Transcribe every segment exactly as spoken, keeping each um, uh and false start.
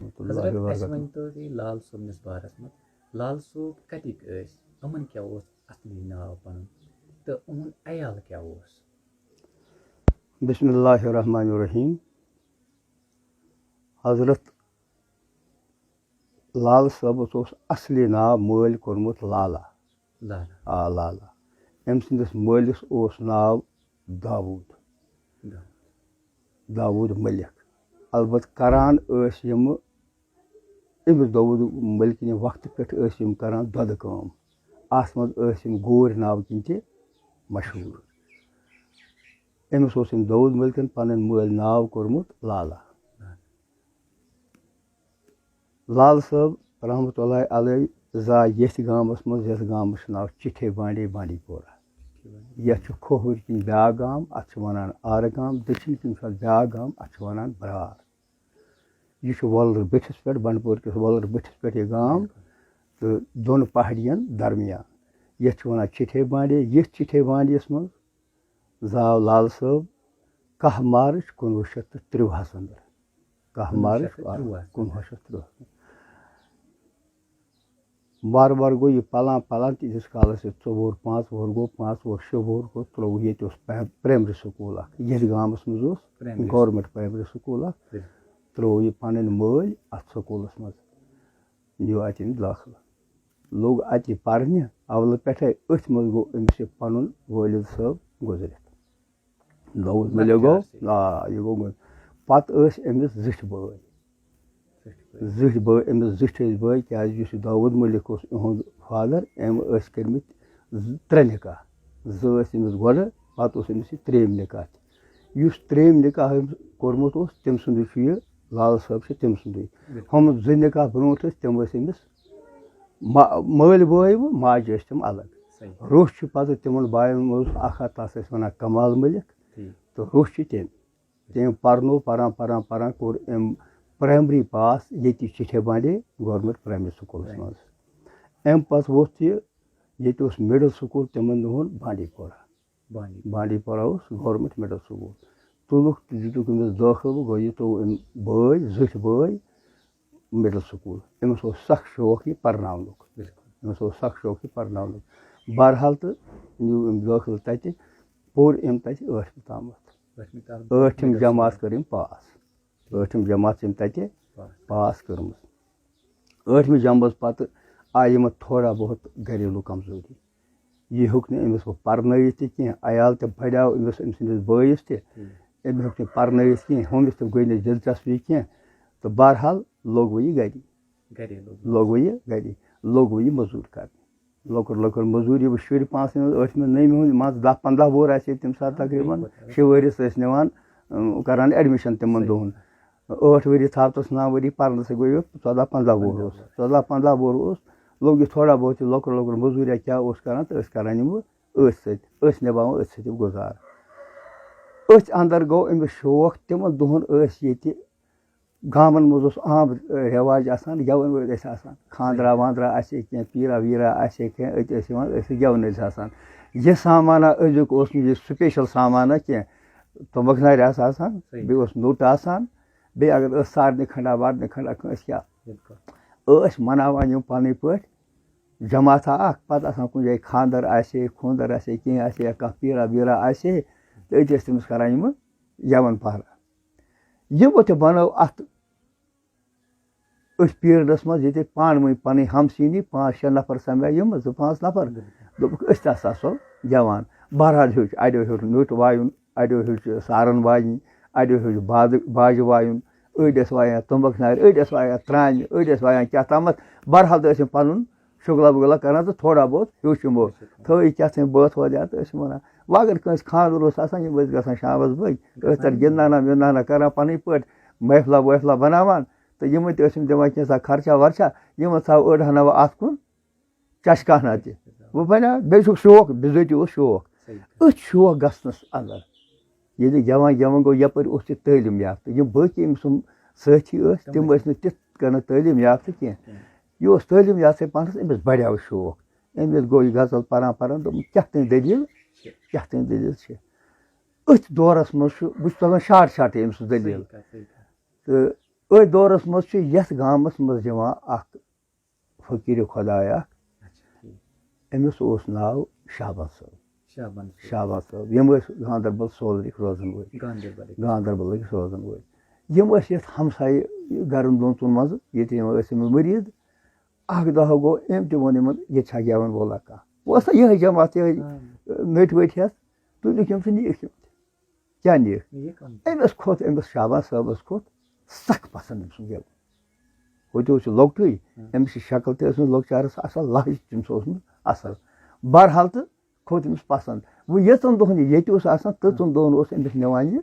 ورحمۃ اللہ حضرت، اَسہِ وبرکاتہ۔ ؤنۍ تو تُہۍ لال صٲبنِس بارَس منٛز، لال صٲب کَتِکۍ ٲسۍ؟ یِمَن کیٛاہ اوس اَصلی ناو پَنُن؟ تہٕ یِہُنٛد عیال کیٛاہ اوس؟ بسم اللہ الرحمن الرحیم۔ حضرت لال صٲبَس اوس اَصلی ناو مٲلۍ کوٚرمُت لالا۔ لالا۔ آ، لالا۔ أمۍ سٕنٛدِس مٲلِس اوس ناو داوود۔ داوود۔ داوود مٔلِک۔ البتہٕ کران ٲسۍ یِم أمِس داوود مٔلکِنہِ وقتہٕ پٮ۪ٹھ ٲسۍ یِم کران دۄدٕ کٲم۔ اَتھ منٛز ٲسۍ یِم گوٗرۍ ناوٕ کِنۍ تہِ مشہوٗر۔ أمِس اوس أمۍ داوود مٔلکَن پَنٕنۍ مٲلۍ ناو کوٚرمُت لالا۔ لال صٲب رحمتہ اللہ علیہ زاے ییٚتھۍ گامَس منٛز، یَتھ گامَس چھُ ناو چِٹھے بانڈی، بانڈی پورہ۔ یَتھ چھُ کھووٕرۍ کِنۍ بیٛاکھ گام، اَتھ چھِ وَنان آرٕ گام، دٔچھِنۍ کِنۍ چھُ اَتھ بیٛاکھ گام، اَتھ چھِ وَنان برار۔ یہِ چھُ وۄلُر بٔٹھِس پٮ۪ٹھ، بنڈپور کِس وۄلُر بٔٹھِس پٮ۪ٹھ یہِ گام، تہٕ دۄن پہاڑین درمیان۔ یَتھ چھِ وَنان چِٹھے بانڈی۔ ییٚتھۍ چِٹھے بانڈیَس منٛز زاو لال صٲب کاہ مارچ کُنوُہ شیٚتھ تہٕ ترٛوہَس اندر۔ کاہ مارچ کُنوُہ شیٚتھ تہٕ ترٛوہ۔ کُنوُہ شیٚتھ ترٛوہ۔ وارٕ وارٕ گوٚو یہِ پلان پلان، تیٖتِس کالس یہِ ژٕ وُہُر، پانٛژھ وُہُر گوٚو، پانٛژھ وُہُر، شےٚ وُہُر گوٚو، ترٛوو ییٚتہِ اوس پرٛ-، پرٛایمری سکوٗل اکھ، ییٚتھۍ گامس منٛز اوس primary۔ گورمنٹ پرٛایمری سکوٗل اکھ۔ بِلکُل۔ ترٛوو یہِ پنٕنۍ مٲلۍ اتھ سکوٗلس منٛز، نیوٗ اتہِ أمۍ دٲخلہٕ۔ لوٚگ اَتہِ پَرنہِ، اَولہٕ پٮ۪ٹھَے أتھۍ منٛز گوٚو أمِس یہِ پَنُن وٲلِد صٲب گُزرِتھ۔ داوود مۄکھ مٔلِک گوٚو، آ، یہِ گوٚو گُزرِتھ۔ پَتہٕ ٲسۍ أمِس زِٹھۍ بٲے۔ زِٹھۍ بٲے۔ زِٹھۍ بٲے، أمِس زِٹھۍ ٲسۍ بٲے، کیٛازِ یُس یہِ داوود مٔلِک اوس، یِہُنٛد father، أمۍ ٲسۍ کٔرمٕتۍ زٕ، ترٛےٚ نِکاح۔ زٕ ٲسۍ أمِس گۄڈٕ، پَتہٕ اوس أمِس یہِ ترٛیٚیِم نِکاح تہِ۔ یُس ترٛیٚیِم نِکاح أمۍ کوٚرمُت اوس، تٔمۍ سُنٛدُے چھُ یہِ، لال صٲب چھِ تٔمۍ سُنٛدُے۔ بِلکُل۔ ہُم زٕ نِکاح برونٛٹھ ٲسۍ، تِم ٲسۍ أمِس ما-، مٲلۍ بٲے وٕ ماجہِ ٲسۍ تِم الگ۔ صحیح۔ روٚس چھُ پَتہٕ تِمَن بایَن منٛز اَکھ ہا، تَتھ ٲسۍ وَنان کمال مٔلِک۔ ٹھیٖک۔ تہٕ روٚس چھِ تٔمۍ۔ تٔمۍ پَرنو، پَران، پَران، پَران کوٚر أمۍ primary pass ییٚتی چِٹھے بانڈے government primary school-س primary۔ منٛز۔ اَمہِ پَتہٕ ووٚتھ یہِ، ییٚتہِ اوس middle school تِمَن دۄہَن بانڈی پورہ۔ بانڈی۔ بانڈی پورہ اوس government middle school۔ تُلُکھ تہٕ دِتُکھ أمِس دٲخلہٕ، گوٚو یہِ ترٛوو أمۍ بٲے، زِٹھۍ بٲے middle school۔ أمِس اوس سخ شوق یہِ پرناونُک۔ بِلکُل۔ أمِس اوس سخ شوق یہِ پرناونُک۔ بہرحال تہٕ نیوٗ أمۍ دٲخلہٕ تَتہِ، پوٚر أمۍ تَتہِ ٲٹھمہِ تامَتھ۔ ٲٹھمہِ تامَتھ۔ ٲٹھِم middle جماعت school۔ کٔر أمۍ pass۔ ٲٹھِم جماعت چھِ أمۍ تَتہِ pass۔ Pass کٔرمٕژ۔ ٲٹھمہِ جمٲژ پتہٕ آیہِ یِمن تھوڑا بہت گریلو کمزوری۔ یہِ ہیوٚک نہٕ أمِس وۄنۍ پرنٲوِتھ تہِ کینٛہہ، عیال تہِ بڑیو أمِس، أمۍ سٕنٛدِس بٲیِس تہِ۔ ٹھیٖک۔ أمۍ ہیوٚک نہٕ پرنٲوِتھ کینٛہہ، ہُمِس تہِ گٔے نہٕ دلچسپی کینٛہہ۔ تہٕ بہرحال لوٚگ وۄنۍ یہِ گری۔ گری لوٚگ۔ لوٚگ وۄنۍ یہِ گری، لوٚگ وۄنۍ یہِ مٔزوٗرۍ کرنہِ۔ لۄکُٹ لۄکُٹ مٔزوٗرۍ، یہِ وۄنۍ شُرۍ پانٛژھ أنۍ ٲٹھمہِ نٔومہِ ہُنٛد، مان ژٕ، دَہ پنٛداہ وُہُر آسہِ ہے تَمہِ ساتہٕ تقریٖباً۔ شےٚ ؤرِس ٲسۍ نِوان، اۭں، کران admission تِمن دۄہن۔ ٲٹھ ؤری تھاو تہٕ نَو ؤری پرنَسٕے گوٚو یہِ ژۄداہ پنٛداہ وُہُر اوس۔ ژۄداہ پنٛداہ وُہُر اوس، لوٚگ یہِ تھوڑا بہت یہِ لۄکُٹ لۄکُٹ مٔزوٗریا کیٛاہ اوس کران تہٕ ٲسۍ کران یِم أتھۍ سۭتۍ، ٲسۍ نِباوان أتھۍ سۭتۍ یِم گُزار۔ أتھۍ اندر گوٚو أمِس شوق، تِمن دۄہن ٲسۍ ییٚتہِ گامن منٛز اوس عام رٮ۪واج آسان، گٮ۪وَن وٲلۍ ٲسۍ آسان، خانٛدرا وانٛدرا آسہِ ہے کینٛہہ، پیٖرا ویٖرا آسہِ ہے کینٛہہ، أتی ٲسۍ یِوان، ٲسۍ گٮ۪وَن ٲسۍ آسان۔ یہِ سامانہ أزیُک اوس نہٕ یہِ special سامانہ کینٛہہ، تُمبکھ نارِ آسہٕ آسان، صحیح۔ بیٚیہِ اوس نوٚٹ آسان، بیٚیہِ اگر ٲس سارنٕے کھنٛڈا وارنٕے کھنٛڈا کٲنٛسہِ کیٛاہ۔ بِلکُل۔ ٲسۍ مناوان یِم پنٕنۍ پٲٹھۍ جماعتھا اکھ، پتہٕ آسان کُنہِ جایہِ خانٛدر آسہِ ہے، خوٗنٛدر آسہِ ہے، کینٛہہ آسہِ ہے، یا کانٛہہ پیٖرا ویٖرا آسہِ ہے، تہٕ أتی ٲسۍ تٔمِس کران یِمہٕ گٮ۪وَن پہرا۔ یِمو تہِ بنٲو اتھ أتھۍ period-س منٛز ییٚتہِ پانہٕ ؤنۍ پنٕنۍ ہمسیٖنی پانٛژھ شےٚ نفر سمے یِم زٕ پانٛژھ نفر۔ بِلکُل۔ دوٚپُکھ، أسۍ تہِ ہسا آسو گٮ۪وان۔ بہرحال ہیوٚچھ، اَڑیو ہیوٚچھ نوٚٹ وایُن، اَڑیو ہیوٚچھ سارن وایِنۍ، اَڑیو ہیوٚچھ بادٕ-، باجہِ وایُن، أڑۍ ٲسۍ وایان تُمبکھ نارِ، أڑۍ ٲسۍ وایان ترٛامہِ، أڑۍ ٲسۍ وایان کیٛاہ تامَتھ۔ بہرحال تہٕ ٲسۍ یِم پنُن شُغلہ وُغلہ کران تہٕ تھوڑا بہت ہیوٚچھ یِمو۔ تھٲوۍ کیٛاہ تام بٲتھ وٲتۍ یَتھ، ٲسۍ وَنان۔ وۄنۍ اگر کٲنٛسہِ خانٛدر اوس آسان، یِم ٲسۍ گژھان شامَس بٔگۍ، ٲسۍ تَتہِ گِنٛدنہ وِنٛدنہ کران پَنٕنۍ پٲٹھۍ، محفلہ وحفلہ بَناوان۔ تہٕ یِمَن تہِ ٲسۍ یِم دِوان کینٛژھا خرچہ ورچہ، یِمَن تھاو أڑ ہنا وۄنۍ اَتھ کُن چشکہٕ ہنا تہِ۔ وۄنۍ بَنیٛاو، بیٚیہِ چھُکھ شوق، بِذٲتی اوس شوق۔ صحیح کَتھ۔ أتھۍ شوق گژھنَس اَندر ییٚلہِ گٮ۪وان گٮ۪وان گوٚو، یَپٲرۍ اوس یہِ تعلیٖم یافتہٕ۔ یِم باقٕے أمۍ سُنٛد سٲتھی ٲسۍ، تِم تِم ٲسۍ نہٕ تِتھ کٔنۍ تعلیٖم یافتہٕ کینٛہہ۔ کینٛہہ۔ یہِ اوس تعلیٖم یافتَے پانَس، أمِس بَڑیو شوق۔ أمۍ ییٚلہِ گوٚو یہِ غزل پَران پَران، دوٚپُن، "کیٛاہ تام دٔلیٖل، کیٛاہ تام دٔلیٖل چھِ؟" أتھۍ دورَس منٛز چھُ، بہٕ چھُس دَپان، شاٹ شاٹٕے أمۍ سٕنٛز دٔلیٖل۔ صحیح کَتھ، صحیح کَتھ۔ تہٕ أتھۍ دورس منٛز چھُ یتھ گامس منٛز یِوان اکھ فقیٖر خۄداے اکھ۔ اچھا، ٹھیٖک۔ أمِس اوس ناو شعبان صٲب۔ شعبان صٲب۔ شعبان صٲب، یِم ٲسۍ گاندربل سولرٕکۍ روزن وٲلۍ۔ گاندربلٕکۍ۔ گاندربلٕکۍ روزن وٲلۍ۔ یِم ٲسۍ یتھ ہمسایہِ گرن دۄن ژۄن منٛز، ییٚتہِ یِم ٲسۍ أمِس مٔریٖد۔ اکھ دۄہ گوٚو، أمۍ تہِ ووٚن یِمن، ییٚتہِ چھا گٮ۪وَن وولا کانٛہہ؟ وۄنۍ ٲس سۄ یِہے جماعت، یِہے، آ۔ نٔٹۍ ؤٹۍ ہٮ۪تھ، تُلِکھ أمۍ سٕنٛدِ یِکھ یِم تہِ۔ کیٛاہ نِکھ؟ یہِ کَم؟ أمِس کھوٚت، أمِس شعبان صٲبَس کھوٚت سَخ پَسنٛد أمۍ سُنٛد گٮ۪وُن۔ ہُہ تہِ اوس یہِ لۄکٹُے، ہُم۔ أمِس چھِ شکل تہِ ٲسمٕژ لۄکچارَس اَصٕل، لہجہِ تہِ أمِس اوس نہٕ اَصٕل۔ بہرحال تہٕ کھوٚت أمِس پَسنٛد۔ وۄنۍ ییٖژَن دۄہَن یہِ ییٚتہِ اوس آسان، تۭژَن دۄہَن اوس أمِس نِوان یہِ۔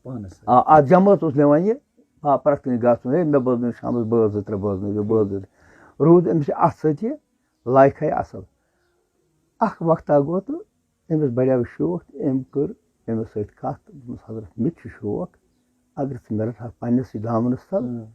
پانَس سۭتۍ۔ آ، اَتھ جمٲژ اوس نِوان یہِ۔ آ، پرٛٮ۪تھ کُنہِ گژھُن، ہے، مےٚ بوزنٲیِو شامَس بٲژ زٕ ترٛےٚ، بوزنٲیِو، بٲژ زٕ ترٛےٚ۔ روٗد أمِس یہِ اَتھ سۭتۍ یہِ لایقھَے اَصٕل۔ اَکھ وقتہ گوٚو تہٕ أمِس بڑیو شوق تہٕ أمۍ کٔر أمِس سۭتۍ کَتھ، دوٚپمَس، "حضرت، مےٚ تہِ چھُ شوق، اگر ژٕ مےٚ رَٹہٕ ہَکھ پنٛنِسٕے دامنَس تَل۔" اۭں۔ تہٕ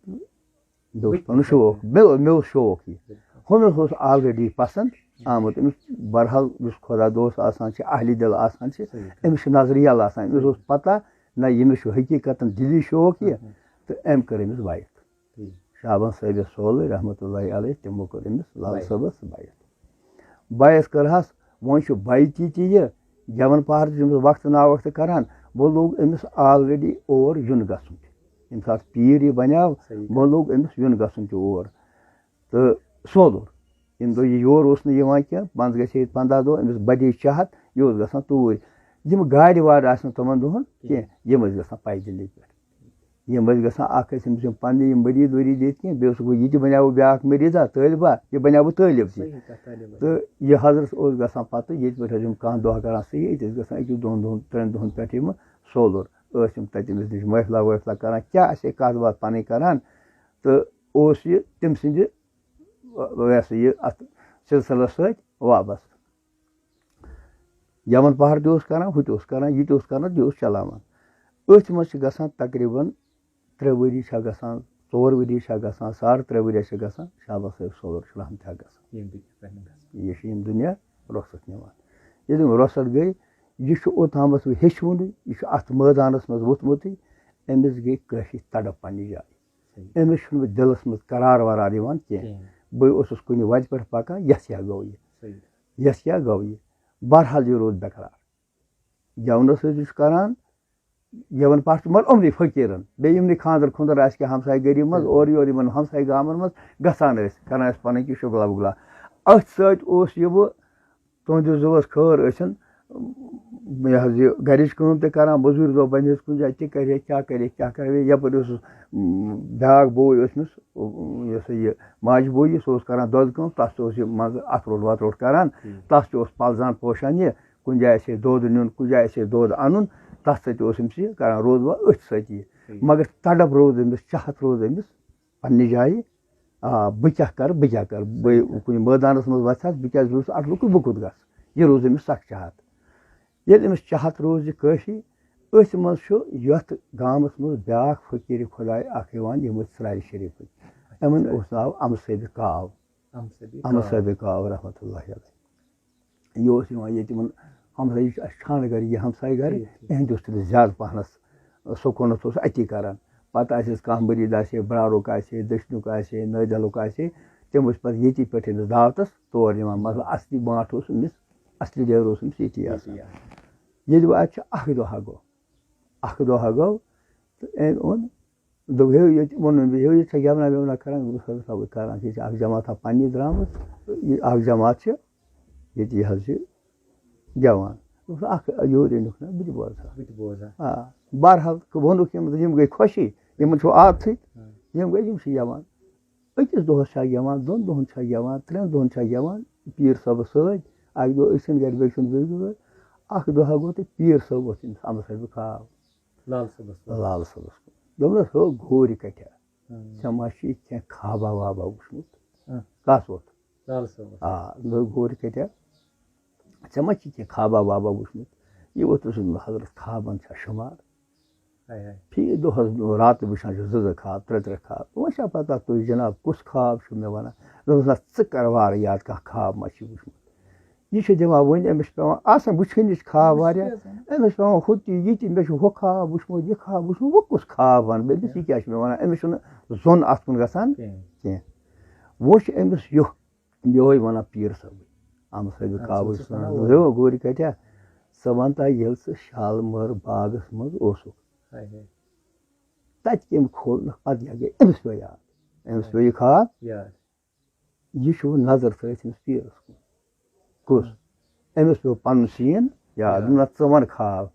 مےٚ اوس بہٕ تہِ پَنُن کرٕ۔ شوق، مےٚ، مےٚ اوس شوق یہِ۔ بِلکُل۔ ہُمِس اوس already پَسنٛد آمُت۔ أمِس بہرحال یُس خۄدا دوست آسان چھِ، اہلِ دِل آسان چھِ، صحیح۔ أمِس چھِ نظرِ یَلہٕ آسان۔ أمِس اوس پَتہ نہ ییٚمِس چھُ حقیٖقتاً دِلی شوق یہِ، اۭں۔ تہٕ أمۍ کٔر أمِس بیعت۔ ٹھیٖک۔ شعبان صٲبِس سولہٕ رحمتہ اللہ علیہ، تِمو کٔر أمِس لال بیعت۔ صٲبَس بیعت۔ بیعت کٔرہَس، وۄنۍ چھُ بیعتی تہِ یہِ، گٮ۪وَن پہر تہِ چھُ أمِس وقتہٕ ناوقتہٕ کران، وۄنۍ لوٚگ أمِس already اور یُن گژھُن تہِ۔ ییٚمہِ ساتہٕ پیٖر یہِ بنیو، صحیح۔ وۄنۍ لوٚگ أمِس یُن گژھُن تہِ اور۔ تہٕ سولُر، ییٚمہِ دۄہ یہِ یور اوس نہٕ یِوان کینٛہہ، منٛزٕ گژھِ ہے ییٚتہِ پنٛداہ دۄہ، أمِس بدے چاہت، یہِ اوس گژھان توٗرۍ۔ یِم گاڑِ واڑِ آسہٕ نہٕ تِمَن دۄہَن کینٛہہ، یِم ٲسۍ گژھان پیدٔلی پٮ۪ٹھ۔ یِم ٲسۍ گژھان، اَکھ ٲسۍ أمۍ سٕنٛدۍ پنٕنۍ یِم مٔریٖد ؤریٖد ییٚتہِ کینٛہہ، بیٚیہِ اوسُکھ وۄنۍ یہِ تہِ بَنیٛاوُ بیٛاکھ مٔریٖدا، طٲلبہ، یہِ بَنیٛاوُ طٲلب تہِ۔ صحیح کَتھ، طٲلب علم۔ تہٕ یہِ حضرت اوس گژھان پَتہٕ ییٚتہِ پٮ۪ٹھ ٲسۍ یِم کانٛہہ دۄہ کَران صحیح، ییٚتہِ ٲسۍ گژھان أکِس دۄن دۄہَن، ترٛٮ۪ن دۄہَن پٮ۪ٹھ یِم سولُر۔ ٲسۍ یِم تَتہِ أمِس نِش محفلہ وحفلہ کَران، کیٛاہ آسہِ ہے کَتھ باتھ پَنٕنۍ کَران۔ تہٕ اوس یہِ تٔمۍ سٕنٛدِ، یہِ ہسا یہِ، اَتھ سلسلس سۭتۍ وابستہٕ۔ گٮ۪وَن پہر تہِ اوس کران، ہُہ تہِ اوس کران، یہِ تہِ اوس کران، یہِ اوس چلاوان۔ أتھۍ منٛز چھِ گژھان تقریٖباً ترٛےٚ ؤری چھا گژھان، ژور ؤری چھا گژھان، ساڑ ترٛےٚ ؤری چھا گژھان، شعبان صٲب سولر چھُ رحمتہ گژھان۔ ییٚمہِ دُنیا پٮ۪ٹھ گژھان۔ یہِ چھُ ییٚمہِ دُنیا رۄخصت نِوان۔ ییٚلہِ یِم رۄخصت گٔے، یہِ چھُ اوٚتامَتھ وۄنۍ ہیٚچھوُنٕے، یہِ چھُ اَتھ مٲدانَس منٛز ووٚتھمُتٕے، أمِس گٔے کٲفی تڑپ پنٛنہِ جایہِ۔ صحیح۔ أمِس چھُنہٕ وۄنۍ دِلَس منٛز قرار ورار یِوان کینٛہہ۔ کینٛہہ۔ بہٕ اوسُس کُنہِ وَتہِ پٮ۪ٹھ پَکان، یَتھ کیٛاہ گوٚو یہِ؟ صحیح۔ یَتھ کیٛاہ گوٚو یہِ؟ بہرحال، یہِ روٗد بے قرار۔ گٮ۪ونَس سۭتۍ چھُ کران، گٮ۪وَن پَتھ چھُ مگر یِمنٕے فقیٖرَن، بیٚیہِ یِمنٕے خانٛدر خُنٛدر آسہِ کینٛہہ ہمسایہِ گٔری منٛز، اورٕ یورٕ یِمَن ہمسایہِ گامَن منٛز گژھان ٲسۍ، کران ٲسۍ پَنٕنۍ کِنۍ شُگلا وُگلا۔ أتھۍ سۭتۍ اوس یہِ وۄنۍ تُہٕنٛدِس دۄہَس خٲر ٲسِن، یہِ حظ یہِ گَرِچ کٲم تہِ کَران، مٔزوٗرۍ دۄہ بَنہِ حظ کُنہِ جایہِ، تہِ کَرِ ہے، کیٛاہ کَرِ ہے، کیٛاہ کَرِ ہے۔ یَپٲرۍ اوسُس، م، بیٛاکھ بوے اوس أمِس، یہِ ہسا یہِ ماجہِ بوے، سُہ اوس کَران دۄدٕ کٲم، تَس تہِ اوس یہِ منٛزٕ اَتھٕ روٚٹ وَتہٕ روٚٹ کَران، ٹھیٖک۔ تَس تہِ اوس پَلزان پوشان یہِ، کُنہِ جایہِ آسہِ ہے دۄد نیُن، کُنہِ جایہِ آسہِ ہے دۄد اَنُن، تَتھ سۭتۍ اوس أمِس یہِ کَران، روٗد وۄنۍ أتھۍ سۭتۍ یہِ۔ ٹھیٖک۔ مگر تڑپ روٗد أمِس، چاہت روٗد أمِس، پننہِ جایہِ، آ، بہٕ کیٛاہ کَرٕ، بہٕ کیٛاہ کَرٕ، بہٕ کُنہِ مٲدانَس منٛز وَسہٕ ہا، بہٕ کیٛازِ روٗزُس اَتھ لُکُن، بہٕ کوٚت گژھٕ؟ یہِ روٗز أمِس سَخ چاہت۔ ییٚلہِ أمِس چاہت روٗز یہِ کٲفی، أتھۍ منٛز چھُ یَتھ گامَس منٛز بیٛاکھ فقیٖرِ خۄداے اَکھ یِوان، یِم ٲسۍ ژرارِ شریٖفٕکۍ۔ یِمَن اوس ناو اَمہٕ صٲبِ کاو۔ اَمہٕ صٲبِ اَمہٕ کاو۔ صٲبِ کاو رحمتہ اللہ علیہ۔ یہِ اوس یِوان ییٚتہِ یِمَن ہمسایہِ، یہِ چھُ اَسہِ چھانہٕ گَرِ، یہِ ہمسایہِ گَرِ، ٹھیٖک، ٹھیٖک۔ یِہِنٛدِ اوس تٔمِس زیادٕ پَہنَس سکوٗنَس اوس اَتی کَران۔ پَتہٕ آسہِ اَسہِ کانٛہہ مٔریٖد آسہِ ہے، برارُک آسہِ ہے، دٔچھنُک آسہِ ہے، نٲدِلُک آسہِ ہے، تِم ٲسۍ پَتہٕ ییٚتی پٮ۪ٹھ أمِس دعوتَس تور یِوان۔ مطلب، اَصلی بانٛٹھ اوس أمِس، اَصلی ڈیرٕ اوس أمِس ییٚتی ییٚتی آسان۔ آسان۔ ییٚلہِ وۄنۍ اَتہِ چھُ اَکھ دۄہہ گوٚو، اَکھ دۄہہ گوٚو تہٕ أمۍ اوٚن، دوٚپ، "ہے، ییٚتہِ ووٚنُن مےٚ، ہے، ییٚتہِ چھا گٮ۪ونا وٮ۪ونا کران؟" دوٚپُس، "ہَتہٕ ہسا بہٕ کران چھِ، ییٚتہِ چھِ اَکھ جماعتھا پنٛنی درٛامٕژ، یہِ اَکھ جماعت چھِ ییٚتہِ یہِ حظ یہِ گٮ۪وان۔" دوٚپُس، "اَکھ یورٕ أنِکھ نا، بہٕ تہِ بوزٕ ہا۔" بہٕ تہِ بوزٕ ہا۔ آ، بہرحال، ووٚنُکھ یِمَن، یِم گٔے خۄشی، یِمَن چھُ عادتھٕے، ہاں۔ یِم گٔے، یِم چھِ گٮ۪وان۔ أکِس دۄہَس چھا گٮ۪وان، دۄن دۄہَن چھا گٮ۪وان، ترٛٮ۪ن دۄہَن چھا گٮ۪وان، پیٖر صٲبَس سۭتۍ، اَکہِ دۄہ أکۍ سٕنٛدۍ گَرِ، بیٚکہِ سٕنٛدۍ، بیٚکہِ سٕنٛدۍ۔ اَکھ دۄہا گوٚو تہٕ پیٖر صٲب ووت أمِس اَمہٕ سۭتۍ بہٕ کھاو۔ لال صٲبَس ووٚن۔ لال صٲبَس ووٚن۔ دوٚپنَس، "ہو گوٗرۍ کَٹھیا، ہاں۔ ژےٚ ما چھُے کینٛہہ خابا وابا وُچھمُت؟" ہاں۔ کَس ووٚتھ؟ لال صٲبَس۔ آ، دوٚپ، "گوٗرۍ کَٹھیا، ژےٚ ما چھُے کینٛہہ خابا وابا وُچھمُت؟" یہِ ووٚتھ، دوٚپُس، "حضرت، خابَن چھا شُمار؟" ہاے ہاے۔ فی دۄہَس راتہٕ وٕچھان چھُ زٕ زٕ خاب، ترٛےٚ ترٛےٚ خاب۔ وۄنۍ چھا پَتہ تُہۍ جِناب کُس خاب چھُو مےٚ وَنان؟ دوٚپُس، "نہ، ژٕ کَر وارٕ یاد، کانٛہہ خاب ما چھُے وُچھمُت؟" یہِ چھُ دِوان وۄنۍ، أمِس چھُ پٮ۪وان آسان وٕچھِنۍ، یہِ چھِ خواب واریاہ، أمِس پٮ۪وان ہُہ تہِ، یہِ تہِ، مےٚ چھُ ہُہ خواب وٕچھمُت، یہِ خواب وٕچھمُت، وۄنۍ کُس خواب وَنہٕ بہٕ أمِس، یہِ کیٛاہ چھُ مےٚ وَنان؟ أمِس چھُنہٕ زوٚن اَتھ کُن گژھان کینٛہہ۔ وۄنۍ چھُ أمِس یُہ-، یِہوٚے وَنان پیٖر صٲبٕے، اَمہٕ صٲبہِ کاوٕے چھُس وَنان، وَنان، "ہے، گوٗرۍ کَتہِ ہا؟ ژٕ وَن تہ، ییٚلہِ ژٕ شالمٲر باغَس منٛز اوسُکھ، تَتہِ کٔمۍ کھول نہٕ، پَتہٕ کیٛاہ گٔے؟" أمِس پیوٚو یاد، أمِس پیوٚو یہِ خواب۔ یہِ چھُ وۄنۍ نظر تھٲیِتھ أمِس پیٖرَس کُن۔ کُس؟ أمِس پیوٚو پَنُن سیٖن یاد۔ نہ، ژٕ وَن خواب۔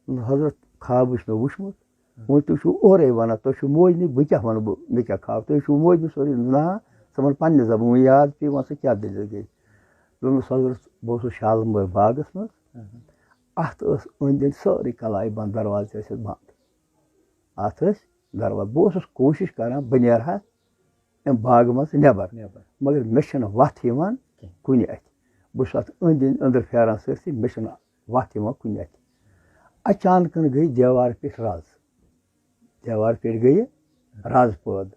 نہ، حضرت، خواب وٕچھ مےٚ وٕچھمُت۔ وۄنۍ تُہۍ چھِو اورَے وَنان، تُہۍ چھِو موجنہِ، بہٕ کیٛاہ وَنہٕ بہٕ، مےٚ کیٛاہ خواب؟ تُہۍ چھِو موجنہِ سورُے۔ نہ، ژٕ وَن پنٛنہِ زبٲنۍ، وۄنۍ یاد پیٚیہِ، وَن ژٕ کیٛاہ دٔلیٖل گٔے۔ دوٚپمَس، حضرت، بہٕ اوسُس شالہٕ مٲرۍ باغَس منٛز۔ اَتھ ٲس أنٛدۍ أنٛدۍ سٲرٕے کَلاے بنٛد، دروازٕ تہِ ٲسۍ اَتھ بنٛد۔ اَتھ ٲسۍ دروازٕ۔ بہٕ اوسُس کوٗشِش کران، بہٕ نیرٕ ہا اَمہِ باغہٕ منٛز نٮ۪بر۔ نٮ۪بر۔ مگر مےٚ چھَنہٕ وَتھ یِوان کینٛہہ۔ کُنہِ اَتھِ۔ بہٕ چھُس اَتھ أنٛدۍ أنٛدۍ أنٛدرٕ پھیران سٲرسٕے، مےٚ چھَنہٕ وَتھ یِوان کُنہِ اَتھِ۔ اچانکَن گٔے دیوارٕ پٮ۪ٹھ رَز۔ دیوارٕ پٮ۪ٹھ گٔیہِ رَز پٲدٕ۔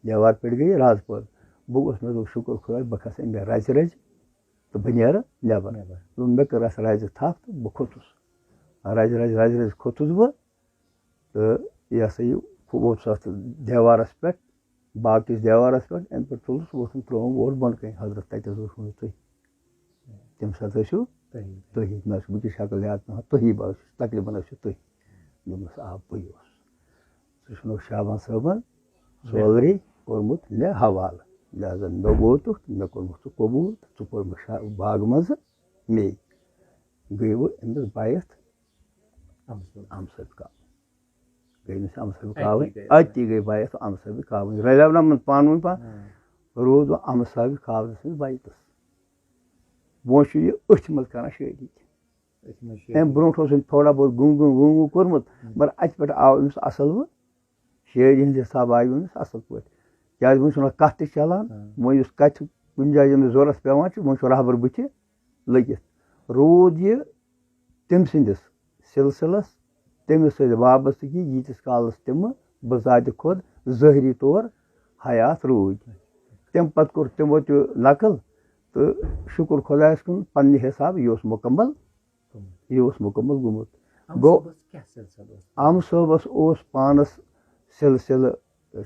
دیوارٕ پٮ۪ٹھ گٔیہِ رَز پٲدٕ۔ بہٕ گوس، مےٚ دوٚپ، "شُکُر خۄدایَس، بہٕ کھسہٕ اَمہِ رَزِ رَزِ تہٕ بہٕ نیرٕ نٮ۪بر۔" نٮ۪بر۔ دوٚپُن، مےٚ کٔر اَتھ رَزِ تھپھ تہٕ بہٕ کھوٚتُس۔ رَزِ رَزِ رَزِ رَزِ کھوٚتُس بہٕ۔ تہٕ یہِ ہسا یہِ ووٚتھُس اَتھ دیوارَس پٮ۪ٹھ، باغ کِس دیوارَس پٮ۪ٹھ، اَمہِ پٮ۪ٹھ تُلُس، ووٚتھُن ترٛووُم اورٕ بۄنہٕ کَنہِ۔ حضرت، تَتہِ حظ اوس ووٚنمُت تُہۍ، تَمہِ ساتہٕ ٲسِو تُہی۔ تُہی۔ مےٚ ٲس وٕنکٮ۪س شکل یاد پٮ۪وان، تُہی بہٕ ٲسِس، تقریٖباً ٲسِو تُہۍ۔ دوٚپمَس، "آ، بٕے اوسُس۔" سُہ چھُنہٕ شابان صٲبَن سورُے کوٚرمُت مےٚ حوالہٕ۔ لہذا مےٚ ووتُکھ، مےٚ کوٚرمُت ژٕ قبوٗل، ژٕ کوٚرمُت شا-، باغہٕ منٛزٕ مے۔ گٔیہِ وۄنۍ أمِس بایَتھ اَمہٕ صٲب۔ اَمہٕ صٲب کَم۔ گٔے أمِس اَمہٕ صٲبہِ اَتی کاوٕنۍ، گٔے۔ اَتی گٔے بایَتھ اَمہٕ صٲبہِ کاوٕنۍ۔ رَلیو نہ یِمَن پانہٕ ؤنۍ پانہٕ۔ ہاں۔ روٗد وۄنۍ اَمہٕ صٲبہِ کاونَس منٛز بایَتَس۔ وۄنۍ چھُ یہِ أتھۍ منٛز کران شٲدی۔ أتھۍ منٛز شٲدی۔ اَمہِ برونٛٹھ اوس أمۍ تھوڑا بہت گُن گُن گُن گُن کوٚرمُت، ہاں۔ مگر اَتہِ پٮ۪ٹھ آو أمِس اَصٕل وۄنۍ شٲعری ہِنٛدِ حِساب آیہِ أمِس اَصٕل پٲٹھۍ۔ کیٛازِ وۄنۍ چھُنہ کَتھ تہِ چَلان، ہاں۔ وۄنۍ یُس کَتھِ کُنہِ جایہِ ییٚمِس ضوٚرَتھ پٮ۪وان چھِ، وۄنۍ چھُ رہبر بٕتھِ لٔگِتھ۔ روٗد یہِ تٔمۍ سٕنٛدِس سِلسِلَس، تٔمِس سۭتۍ وابستگی، ییٖتِس کالَس تِمہٕ بذاتِ خۄد ظٲہری طور حیات روٗدۍ۔ تَمہِ پَتہٕ کوٚر تِمو تہِ نقل، تہٕ شُکُر خۄدایَس کُن، پنٛنہِ حِسابہٕ یہِ اوس مُکمل، یہِ اوس مُکمل گوٚمُت۔ اَمہٕ گوٚو، صٲبَس کیٛاہ سِلسِلہٕ اوس؟ اَمہٕ صٲبَس اوس پانَس سِلسِلہٕ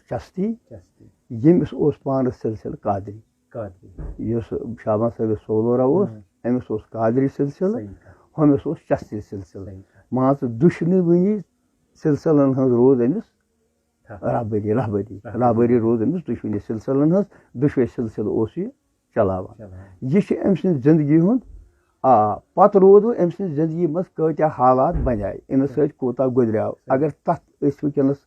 چَستی، چَستی۔ ییٚمِس اوس پانَس سِلسِلہٕ قادری۔ قادری۔ یُس شابان صٲبِس سولورہ اوس، ہُم۔ أمِس اوس قادری سِلسِلہٕ، صحیح کَتھ۔ ہُمِس اوس چَستی سِلسِلہٕ۔ صحیح کَتھ۔ مان ژٕ، دُشنوٕنی سِلسِلَن ہٕنٛز روٗز أمِس تھَپھ۔ رہبری، رہبری، رہبری۔ رہبری روٗز أمِس دُشوٕنی سِلسِلَن ہٕنٛز، دُشوَے سِلسِلہٕ اوس یہِ چلاوان۔ چلاوان۔ یہِ چھُ أمۍ سٕنٛدِ زِندگی ہُنٛد، آ، پَتہٕ روٗد وۄنۍ أمۍ سٕنٛزِ زِندگی منٛز کۭتیٛاہ حالات بَنے، أمِس سۭتۍ کوٗتاہ گُزریو۔ صحیح۔ اگر تَتھ أسۍ وٕنکیٚنَس،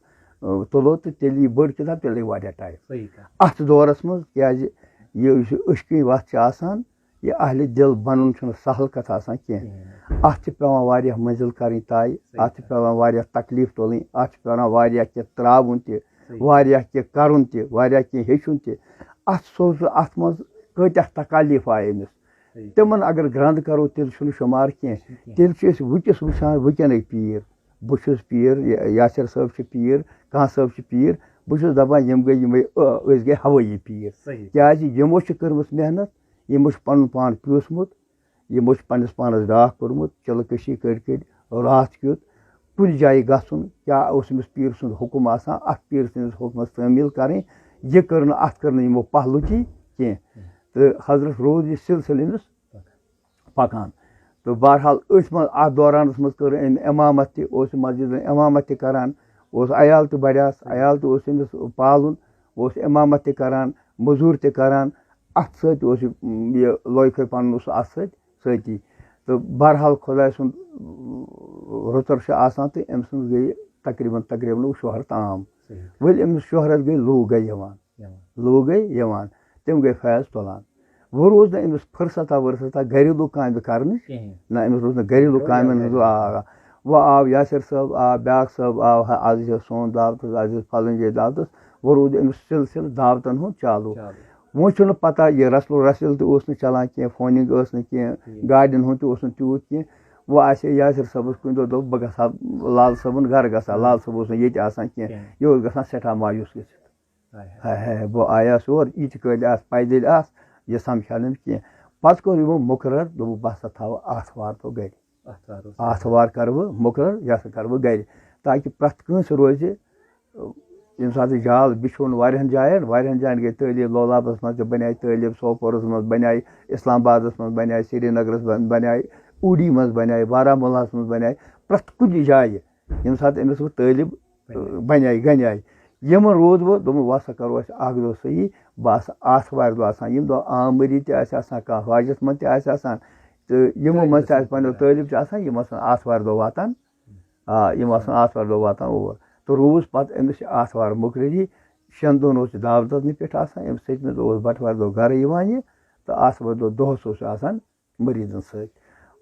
آ، تُلو تہٕ تیٚلہِ یی بٔڑ کِتاب، تیٚلہِ لَگہِ واریاہ ٹایم۔ صحیح کَتھ۔ اَتھ دورَس منٛز، کیٛازِ یہِ یُس یہِ عشقٕے وَتھ چھِ آسان، یہِ اہلِ دِل بَنُن چھُنہٕ سَہَل کَتھ آسان کینٛہہ۔ کِہیٖنۍ۔ اَتھ چھِ پٮ۪وان واریاہ مٔنزِل کَرٕنۍ طے، صحیح اَتھ چھِ کَتھ۔ پٮ۪وان واریاہ تکلیٖف تُلٕنۍ، اَتھ چھِ پٮ۪وان واریاہ کینٛہہ ترٛاوُن تہِ، صحیح۔ واریاہ کینٛہہ کَرُن تہِ، واریاہ کینٛہہ ہیٚچھُن تہِ۔ اَتھ سوزٕ، اَتھ منٛز کۭتیٛاہ تکالیٖف آیہِ أمِس۔ صحیح۔ تِمَن اگر گرٛنٛد کَرو، تیٚلہِ چھُنہٕ شُمار کینٛہہ۔ چھُنہٕ کینٛہہ۔ تیٚلہِ چھِ أسۍ وٕنکیٚس وٕچھان، وٕنکیٚنٕکۍ پیٖر۔ بہٕ چھُس پیٖر، یا-، یاسر صٲب چھِ پیٖر، کانٛہہ صٲب چھِ پیٖر۔ بہٕ چھُس دَپان، یِم گٔے یِمَے، أ، أسۍ گٔے ہوٲیی پیٖر۔ صحیح۔ کیٛازِ یِمو چھِ کٔرمٕژ محنت، یِمو چھُ پَنُن پان پیوٗسمُت، یِمو چھُ پنٛنِس پانَس ڈاکھ کوٚرمُت، چِلہٕ کٔشی کٔرۍ کٔرۍ، راتھ کیُتھ، کُنہِ جایہِ گژھُن، کیٛاہ اوس أمِس پیٖر سُنٛد حُکُم آسان، اَتھ پیٖر سٕنٛدِس حُکمَس تعمیٖل کَرٕنۍ، یہِ کٔر نہٕ، اَتھ کٔر نہٕ یِمو پَہہ لُکی کینٛہہ۔ تہٕ حضرت روٗد یہِ سِلسِلہٕ أمِس پَکان۔ تہٕ بہرحال، أتھۍ منٛز، اَتھ دورانَس منٛز کٔر أمۍ اِمامَت تہِ، اوس یہِ مسجدَن اِمامَت تہِ کَران، اوس عیال تہِ بَڑیٛاس، عیال تہِ اوس أمِس پالُن، اوس اِمامَت تہِ کَران، مٔزوٗرۍ تہِ کَران، اَتھ سۭتۍ اوس یہِ، یہِ لوے پھٔلۍ پَنُن اوس اَتھ سۭتۍ سۭتی۔ تہٕ بہرحال خۄداے سُنٛد رُژَر چھُ آسان تہٕ أمۍ سٕنٛز گٔے تقریٖباً، تقریٖباً شہرت عام۔ صحیح۔ وۄنۍ أمِس شہرت گٔے، لوٗکھ گٔے یِوان۔ یِوان۔ لوٗکھ گٔے یِوان۔ تِم گٔے فیض تُلان۔ وۄنۍ روٗز نہٕ أمِس فرصتہ ورصتہ گَریلوٗ کامہِ کَرنٕچ۔ کِہیٖنۍ۔ نہ، أمِس روٗز نہٕ گَریلوٗ گَریلوٗ کامٮ۪ن ہٕنٛز۔ کامہِ۔ آ، وۄنۍ آو یاسر صٲب، آو بیٛاکھ صٲب، آو، آ، عزیز صٲب صون دعوتَس، عزیز فلٲنۍ جایہِ دعوتَس۔ وۄنۍ روٗد أمِس سِلسِلہٕ دعوتَن ہُنٛد چالوٗ۔ چالوٗ۔ وۄنۍ چھُنہٕ پَتہ، یہِ رسل و رسیٖل تہِ اوس نہٕ چلان کینٛہہ، فونِنٛگ ٲس نہٕ کینٛہہ، ٹھیٖک۔ گاڑٮ۪ن ہُنٛد تہِ اوس نہٕ تیوٗت کینٛہہ۔ وۄنۍ آسہِ ہے یاسر صٲبَس کُنہِ دۄہ، دوٚپ، "بہٕ گژھٕ ہا لال صٲبُن گَرٕ گژھٕ ہا۔" لال صٲب اوس نہٕ ییٚتہِ آسان کینٛہہ۔ کینٛہہ۔ یہِ اوس گژھان سٮ۪ٹھاہ مایوٗس گٔژھِتھ۔ ہاے ہاے۔ ہاے ہاے، بہٕ آیاس یور، یِتہِ کٲلۍ آس، پیدٔلۍ آس، یہِ سَمکھیٛاو نہٕ أمِس کینٛہہ۔ پَتہٕ کوٚر یِمو مُقرر، دوٚپُکھ، بہٕ ہسا تھاوٕ آتھوار دۄہ گرِ۔ آتھوار اوس۔ آتھوار کَرٕ بہٕ مُقرر، یہِ ہسا کَرٕ بہٕ گرِ، تاکہِ پرٛٮ۪تھ کٲنٛسہِ روزِ، ییٚمہِ ساتہٕ یہِ جال بِچھوٚن واریاہَن جایَن، واریاہَن جایَن گٔے تعلیٖم، لولابَس منٛز تہِ بَنے تعلیٖم، سوپورَس منٛز بَنے، اِسلام آبادَس منٛز بَنے، سرینگرَس منٛز بَنے، اوٗڑی منٛز بَنے، بارہمولاہَس منٛز بَنے، پرٛٮ۪تھ کُنہِ جایہِ، ییٚمہِ ساتہٕ أمِس وۄنۍ تعلیٖم بَنے۔ بَنے، گَنے۔ یِمَن روٗد وۄنۍ، دوٚپُن، وۄنۍ ہسا کَرو أسۍ اَکھ دۄہ صحیح، بہٕ آسہٕ آتھوارِ دۄہ آسان، ییٚمہِ دۄہ عام مٔریٖد تہِ آسہِ آسان، کانٛہہ حاجت مند تہِ آسہِ آسان، تہٕ یِمو منٛز تہِ آسہِ پنٛنیو طٲلب تہِ آسان، یِم آسَن آتھوارِ دۄہ واتان۔ آ، یِم آسَن آتھوارِ دۄہ واتان اور۔ تہٕ روٗز پَتہٕ أمِس یہِ آتھوار مُقرری، شٮ۪ن دۄہَن اوس یہِ دعوتَس نِش پٮ۪ٹھ آسان، أمِس سٔتمہِ دۄہ اوس بَٹوارِ دۄہ گَرٕ یِوان یہِ، تہٕ آتھوارِ دۄہ دۄہَس اوس یہِ آسان مٔریٖدَن سۭتۍ۔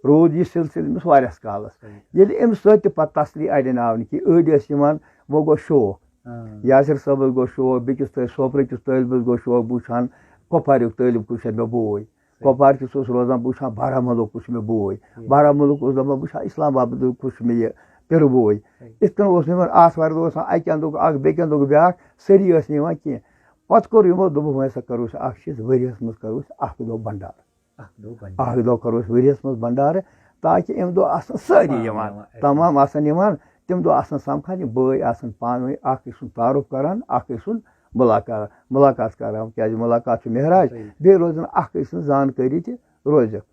روٗد یہِ سِلسِلہٕ أمِس واریاہَس کالَس۔ صحیح۔ ییٚلہِ أمِس سۭتۍ تہِ پَتہٕ تَسلی اَڑٮ۪ن آو نہٕ کینٛہہ، أڑۍ ٲسۍ یِوان، وۄنۍ گوٚو شوق۔ آ۔ یاسر صٲبَس گوٚو شوق، بیٚکِس تہٕ سوپرٕ کِس طٲلبَس گوٚو شوق، بہٕ وٕچھ ہَن کۄپوارِیُک طٲلب کُس چھُ مےٚ بوے۔ صحیح۔ کۄپوارِ کِس اوس روزان، بہٕ وٕچھ ہَن بارہمولہُک کُس چھُ مےٚ بوے۔ صحیح۔ بارہمولہُک اوس دَپان، بہٕ وٕچھ ہَن اِسلام آبادُک کُس چھُ مےٚ یہِ پِرٕ بوے۔ صحیح۔ یِتھ کٔنۍ اوس نہٕ یِمَن آتھوارِ دۄہ آسان، اَکہِ اَندُک اَکھ، بیٚکہِ اَندُک بیٛاکھ، سٲری ٲسۍ نہٕ یِوان کینٛہہ۔ پَتہٕ کوٚر یِمو، دوٚپُکھ، وۄنۍ ہسا کَرو أسۍ اَکھ چیٖز، ؤریَس منٛز کَرو أسۍ اَکھ دۄہ بَنڈارٕ۔ اَکھ دۄہ بَنڈارٕ۔ اَکھ دۄہ کَرو أسۍ ؤریَس منٛز بَنڈارٕ، تاکہِ اَمہِ دۄہ آسَن سٲری تمام یِوان، یِوان اَتہِ۔ تمام آسَن یِوان، تَمہِ دۄہ آسَن سَمکھان، یِم بٲے آسَن پانہٕ ؤنۍ اَکھ أکۍ سُنٛد تعارُف کَران، اَکھ أکۍ سُنٛد مُلاقات، مُلاقات کَران، کیٛازِ مُلاقات چھُ معراج، صحیح۔ بیٚیہِ روزَن اَکھ أکۍ سٕنٛز زانکٲری تہِ روزٮ۪کھ۔